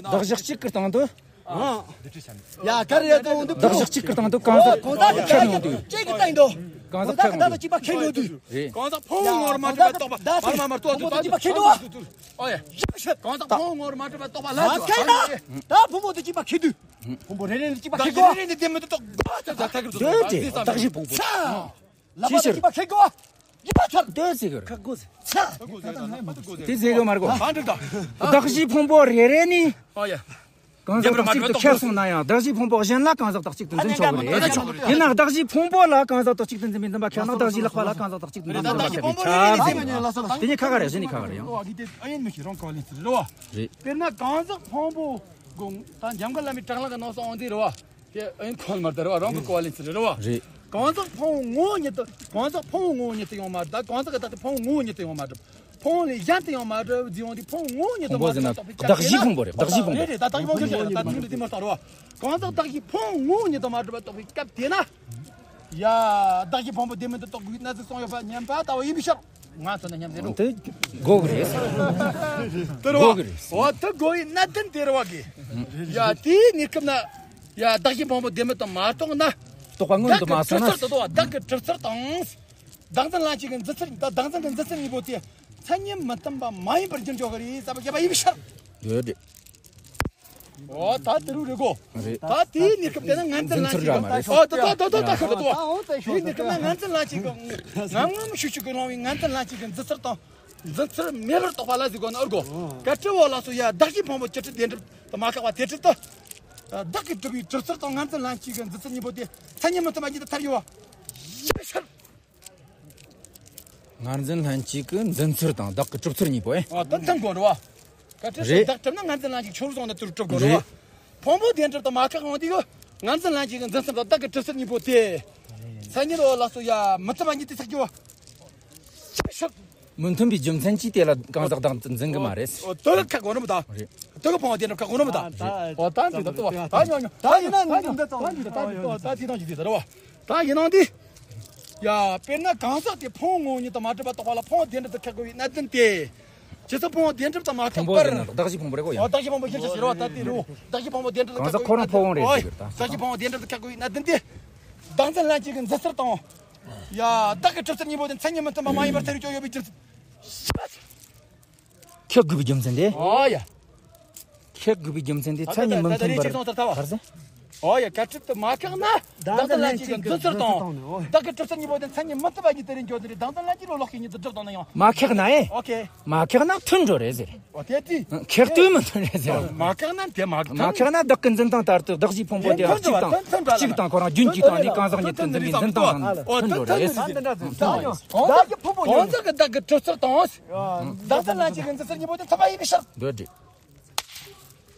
བདག་གཞི་གཅིག་གི་སྟེང་དུ། ཡ་ག་རེ་ཡ་དོ་འདུག། བདག་གཞི་གཅིག་གི་སྟེང་དུ་གང་ཟག་གང་ཟག་ཁྱབ་ཡོང་དུས། གཅིག་གི་སྟེང་དུ། གང་ཟག་ཁྱབ་ཡོང་དུས། གཅིག་པ་ཁེལ་ཡོང་དུས། རེད། གང་ཟག་ཕུང་པོ་ངོ་མ་གྲུབ་པ་རྟོགས་པ་མ་མ་མ་རྟོགས་དུས་ད་གཅིག་པ་ཁེལ་འདུག། ཨོ་ཡ། གང་ཟག་ཕུང་པོ་ངོ་མ་གྲུབ་པ་རྟོགས་པ་ལ། ད་ཕུང་པོ་དེ་གཅིག་པ་ཁེལ་དུས། ཕུང་པོ་རེ་རེ་ནས་གཅིག་པ་ཁེལ་དགོས། རེ་རེ་ནས་དེ་མི་འདུག་རྟོགས་དགོས། ད་ད་ད་གི་རེད་དེ། བདག་གཞི་ཕུང་པོ། ལག་པ་དང་གཅིག་པ་ཁེལ་དགོས། ཡིན་པ་ཚར། དེ་ཟེར་གི་རེད། ཁ་དགོས་ཟེར། ཚ། དེ་ཟེར་གི་མ་རེད་གོ། གང་འགྲིག་ད། བདག་གཞི་ཕུང་པོ་རེ་རེ་ནི། ཨོ་ཡ། གང་ཟག་རྒྱབ་ར་མ་དག་གཅིག་ཏུ་གྲུབ་པ་ཁེལ་སོང་ན་ཡང་བདག་གཞི་ཕུང་པོ་གཞན་ལ་གང་ཟག་དག་གཅིག་ཏུ་འཛིན་ཆོག་གི་རེད། ཡིན་ན་བདག་གཞི་ཕུང་པོ་ལ་གང་ཟག་དག་གཅིག་ཏུ་འཛིན་པའི་འཛིན་པ་ཁེལ་ན་བདག་གཞི་ལག་པ་ལ་གང་ཟག་དག་གཅིག་ཏུ་འཛིན་པའི་འཛིན་པ་ཁེལ་བའི་ཆ་ཟིན། དེ་ནི་ཁ་ཁ་རེད། གཞི་ནི་ཁ་ཁ་རེད་ཡང་། ཨོ་ཨ་གི་དེ་ཨ་ཡིན་མི་ཤེས་རང་གོ་ལེན་ཟེར་རེད་བ། རེད། དཔེར་ན་གང་ཟག་ཕུང་པོ་དགོངས་ད་འཇམ་མགོན་བླ་མའི་དྲག་ལངས་ཀྱི་ནང་སོང་འོང་དེ་རེད་བ། དེ་ཨེན་ཁོལ་མར་དར་བ་རང་གི་གོ་བ་ལེན་ཚུལ་རེད་བ། རེད། གང་ཟག་ཕུང་པོ་ངོ་བོ་ཉིད་དུ་གང་ཟག་ཕུང་པོ་ངོ་བོ་ཉིད་དུ་ཡོང་མ་གྲུབ། ད་གང་ཟག་གི་བདག་དེ་ཕུང་པོ་ངོ་བོ་ཉིད་དུ་ཡོང་མ་གྲུབ། ཕུང་པོ་ལས་གཞན་དུ་ཡང་མ་གྲུབ་ཟེར་ཡོང་དུས་ཕུང་པོ་ངོ་བོ་ཉིད་དུ་མ་གྲུབ་པ་རྟོགས་པའི་བདག་གཞི་ཕུང་པོ་རེད། བདག་གཞི་ཕུང་པོ་རེད། རེད་རེད། ད་བདག་གཞི་ཕུང་པོ་རེད། ད་དེ་འདྲ་དེ་མ་ལྟ་རེད་བ། གང་ཟག་བདག་གཞི་ཕུང་པོ་ངོ་བོ་ཉིད་དུ་མ་གྲུབ་པ་རྟོགས་པའི་སྐབས་དེ་ན། ཡ། བདག་གཞི་ཕུང་པོ་བདེན་མེད་དུ་རྟོགས་དགོས་པའི་གནད་དུ་སོང་ཡོད་པ་ཉན་པ་ལྟ་བུ་ཡིན་པའི་ཕྱིར། ང་ཚོ་ན་མཉམ་རེད་འགྲོ། དེ་དགོས་གི་རེད། དེ་རེད་དགོས་གི་རེད། འོ་དེ་དགོས་པའི་གནད་དོན་དེ་རེད་བ་གི། ཡ་དེའི་གནས་སྐབས་ན། ཡ་བདག་གཞི་ཕུང་པོ་བདེན་མེད་དུ་མ་རྟོགས་ན། རྟོགས་པ་སྔོན་དུ་མ་སོང་ན། བདག་གི་གྲུབ་ཚུལ་དང་། བདག་འཛིན་ལྷན་སྐྱེས་ཀྱི་འཛིན་ཚུལ་ད་བདག་འཛིན་གྱི་འཛིན་ཚུལ་གཉིས་པོ་དེ་མཚན་ཉིད་མི་མཐུན་པ་མ་ཡིན་པར་འགྱུར་འགྱོ་གི་རེད་བསམ་པ་བཤད་པ་ཡིན་པའི་ཕྱིར། ཡོད་རེད། འོ་ད་དེ་རུ་རེད་གོ། རེད། ད་དེའི་གནས་སྐབས་དེ་ན་ངར་འཛིན་ལྷན་སྐྱེས་ཀྱི། འཛིན་ཚུལ་འདྲ་མ་རེད། འོ་ད་ད་ད་ད་ད་ཁ་ད་ད། དེའི་གནས་སྐབས་ན་ངར་འཛིན་ལྷན་སྐྱེས་ཀྱི་ངམ་ངམ་ཤུགས་ཤུགས་ཀྱིས་སློང་བའི་ངར་འཛིན་ལྷན་སྐྱེས་ཀྱི་འཛིན་ཚུལ་དང་། འཛིན་ཚུལ་མེད་པར་རྟོགས་པ་ལ་ཟེར་གོ་ནི་ཨོ་རྒོ། གལ་ཏེ་འོ་ལགས་སོ་ཡ་བདག་གཞི་ཕུང་པོ་བཅུ་དྲུག་བདེན་གྲུབ་ཏུ་མ་བཀག་པ་དེ་འཕྲལ་དུ། བདག་གིས་གྲུབ་པའི་གྲུབ་ཚུལ་དང་ངར་འཛིན་ལྷན་སྐྱེས་ཀྱི་འཛིན་ཚུལ་གཉིས་པོ་དེ་མཚན་ཉིད་མི་མཐུན་པ་ཉིད་དུ་ཐལ་ཡོད་པ། ཡིན་པའི་ཕྱིར། ངར་འཛིན་ལྷན་སྐྱེས་ཀྱི་འཛིན་ཚུལ་དང་བདག་གི་གྲུབ་ཚུལ་གཉིས་པོ་ཨེ། ཨ་དེ་མཐུན་དགོས་རེད་བ། གལ་ཏེ་རེད། བདག་གྲུབ་ན་ངར་འཛིན་ལྷན་སྐྱེས་ཆོས་རུ་སོང་ན་དེ་རུ་གྲུབ་དགོས་རེད་བ། རེད། ཕུང་པོ་བདེན་གྲུབ་ཏུ་མ་བཀག་འོང་དུས་ངར་འཛིན་ལྷན་སྐྱེས་ཀྱི་འཛིན་ཚུལ་དང་བདག་གི་གྲུབ་ཚུལ་གཉིས་པོ་དེ། མཚན་ཉིད་འོ་ལགས་སོ་ཡ་མི་མཐུན་པ་ཉིད་དུ་ཐལ་རྒྱུ་བ། ཤབ་ཤབ། མི་མཐུན་པའི་རྒྱུ་མཚན་གྱིས་དེ་ལ་གང་ཟག་བདག་འཛིན་གྱི་མ་རེད། འོ་དེ་ཁག་གོ་ནི་མི་ད། རེད། དེ་གི་ཕུང་པོ་བདེན་གྲུབ་ཁག་གོ་ནི་མི་ད། རེད། འོ་ད་འདི་ད་ད་ད་ཉོ་ཉོ་ད་ཡིན་ན་འདི་འདི་ད་འདི་ད་འདི་ད་འདི་ད་འདི་ད་འདི་ད་འདི་ད་རེད་བ། ད་ཡིན་ནང་འདི། ཡ། དཔེར་ན་གང་ཟག་དེ་ཕུང་པོ་ངོ་བོ་ཉིད་དུ་མ་གྲུབ་པ་རྟོགས་པ་ལ་ཕུང་པོ་བདེན་གྲུབ་ཏུ་ཁེགས་དགོས་པའི་གནད་དོན་ཏེ། ཇི་སྲིད་ཕུང་པོ་བདེན་གྲུབ་ཏུ་མ་ཁེགས་པར། ཕུང་པོ་བདེན་གྲུབ་བདག་གཞི་ཕུང་པོ་རེད་གོ་ཡ། བདག་གཞི་ཕུང་པོ་བདེན་གྲུབ་ཏུ་ཁེགས་དགོས་པའི་གནད་དོན་ཏེ། བདག་གཞི་ཕུང་པོ་བདེན་གྲུབ་ཏུ་ཁེགས་དགོས་པའི་གནད་དོན་ཏེ། གང་ཟག་ཁོ་རང་ཕུང་པོ་རེད་ཟེར་གི་རེད་ད། བདག་གཞི་ཕུང་པོ་བདེན་གྲུབ་ཏུ་ཁེགས་དགོས་པའི་གནད་དོན་ཏེ། བདག་འཛིན་ལྷན་སྐྱེས་ཀྱི་འཛིན་ཚུལ་དང་། ཡ། བདག་གི་གྲུབ་ཚུལ་གཉིས་པོ་དེ་མཚན་ཉིད་མི་མཐུན་པ་མ་ཡིན་པར་ཐལ་རུ་སྐྱོན་ཡོད་པའི་རྒྱུ་མཚན། ཁེགས་དགོས་པའི་རྒྱུ་མཚན་དེ། ཨོ་ཡ། ཁེགས་དགོས་པའི་རྒྱུ་མཚན་དེ་མཚན་ཉིད་མི་མཐུན་པར། ད་ལྟ་ད་ལྟ་རེ་ཞིག་སོང་ཚར་ཐལ་བ། ག་རེ་ཟེར། ཨོ་ཡ། གལ་སྲིད་དུ་མ་ཁེགས་ན་བདག་འཛིན་ལྷན་སྐྱེས་ཀྱི་འཛིན་ཚུལ་དང་། བདག་གི་གྲུབ་ཚུལ་གཉིས་པོ་དེ་མཚན་ཉིད་མི་མཐུན་པ་ཉིད་དེ་རེད་འགྱོ་དེ་རེད། བདག་འཛིན་ལྷན་སྐྱེས་རོ་ལོག་གི་ཉིད་དུ་སྒྲུབ་དང་ན་ཡང་། མ་ཁེགས་ན་ཨེ། ཨོ་ཁེ། མ་ཁེགས་ན་མཐུན་འགྲོ་རེད་ཟེར། ཨོ་དེ་དེ། ཁེགས་དུས་མི་མཐུན་རེད་ཟེར། མ་ཁེགས་ན་དེ་མ་མཐུན། མ་ཁེགས་ན་བདག་གི་འཛིན་སྟངས་ལྟར་དུ་བདག་གཞིའི་ཕུང་པོ་དེ་མཐུན་གཅིག་འགྲོ་བ་དང་མཐུན་འགྲོ་གཅིག་དང་ཁོ་རང་རྒྱུན་གཅིག་དང་ནི་གང་ཟག་ཉིད་དུ་འཛིན་པའི་འཛིན་སྟངས་དང་མཐུན་འགྲོ་རེད། མཐུན་འགྲོ་རེད། གང་ཟག་གི་བདག་གི་གྲུབ་ཚུལ་དང་། བདག་འཛིན་ལྷན་སྐྱེས་ཀྱི་འཛིན་ཚུལ་གཉིས་པོ་དེ་མཐུན་པ་ཡིན་པའི་ཕྱིར། འདོད་དེ།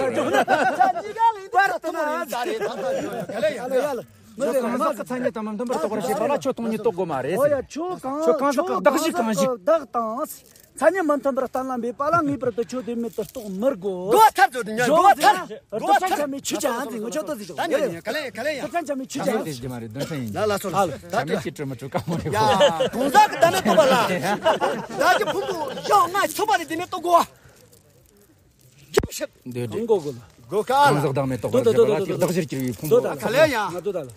ཆ་གཉིས་ཀ་ལ་ཡིན་པར་དུ་མ་ཡིན་ས་རེད། ད་ད་ཡོད་ཡ། ག་ལེ་ཡ། ཡ་ལ། མི་ཟེར་མ་ཟག་གི་མཚན་ཉིད་དང་མི་མཐུན་པར་རྟོགས་པར་བྱེད་པ་ལ་ཁྱོད་སྟོང་ཉིད་རྟོགས་དགོས་མ་རེད་ཟེར། ཁྱོད་གང་ཁྱོད་གང་ཟག་གི་བདག་གཞི་གང་ཞིག་བདག་དང་། མཚན་ཉིད་མི་མཐུན་པར་གཏན་ལ་འབེབས་པ་ལ་ངེས་པར་དུ་ཁྱོད་བདེན་མེད་དུ་རྟོགས་མི་དགོས། དགོས་ཐར་ཚོ་དེ་ཉན་དགོས་ཐར། དགོས་ཐར་ཆ་མེད་ཆུ་ཅན་ཟེར་ངོ་ཆོག་ཏུ་ཟེར། ད་ཉན་ཉན་ག་ལེ་ག་ལེ་ཡ། དགོས་ཐར་ཆ་མེད་ཆུ་ཅན་ཟེར། ད་ཉན་ཉན་ག་ལེ་ཡ། ད་ལ་སོ་ལ་ད་ཉན་ཅི་ཀྲི་མ་ཀྲི་ཀ་མོ་རེ། ཡ་གང་ཟག་གི་བདག་མེད་རྟོགས་པ་ལ། བདག་གི་ཕུང་པོ་ཡང་ང་ཚོ་པ་རེ་བདེན་མེད་རྟོགས་དགོས། འདོད་འདོད། གང་གོ་གོ་ལ། གོ་ག་ལ། གང་ཟག་བདག་མེད་རྟོགས་པར་བྱེད་པ་ལ་ཅིག་བདག་གཞིར་གྱུར་པའི་ཕུང་པོ། ག་ལེ་ཡ། ང་དོ་ད་ལ།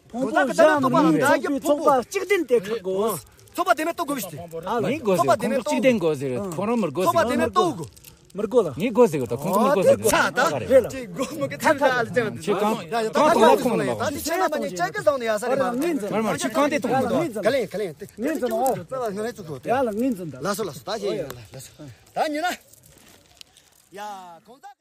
ཕུང་པོ་གཞན་མིན་པའི་ཚོགས་པའི་ཚོགས་པ་གཅིག་ལྡན་དེ་ཁག་གོ། ཚོགས་པ་བདེན་མེད་རྟོགས་དགོས་པ་ཞིག་སྟེ། ངས་དགོས་ཟེར། ཚོགས་པ་བདེན་མེད་རྟོགས་དགོས། མི་དགོས་ལ། ངས་དགོས་ཟེར་གི་ད་ཁོང་ཚོ་མི་དགོས་ཟེར་གི། ད་ཁོང་ཚོ་མི་དགོས་ཟེར་གི། ད་ཁོང་ཚོ་མི་དགོས་ཟེར་གི། ད་ཁོང་ཚོ་མི་དགོས་ཟེར་གི། ཁྱེད་གང་གང་དང་ལ་ཁོང་མི་དགོས། ད་ཁྱེད་ཆ་མ་ཉེ་ཅག་གི་བཟང་ནས་ཡ་ས་རེད་མ། མར་མར་ཁྱེད་གང་དེ་ཐོང་མི་འདུག་ག་ལེ་ག་ལེ། ངས་འཛིན་ནོ། ཡ་ལ་ངས་འཛིན་ད། ལ་སོ་ལ་སོ་ད་ཁྱེད་ཡིན་ལ་ལ་སོ། ད་ཉིན་ན། ཡ་གང་ཟག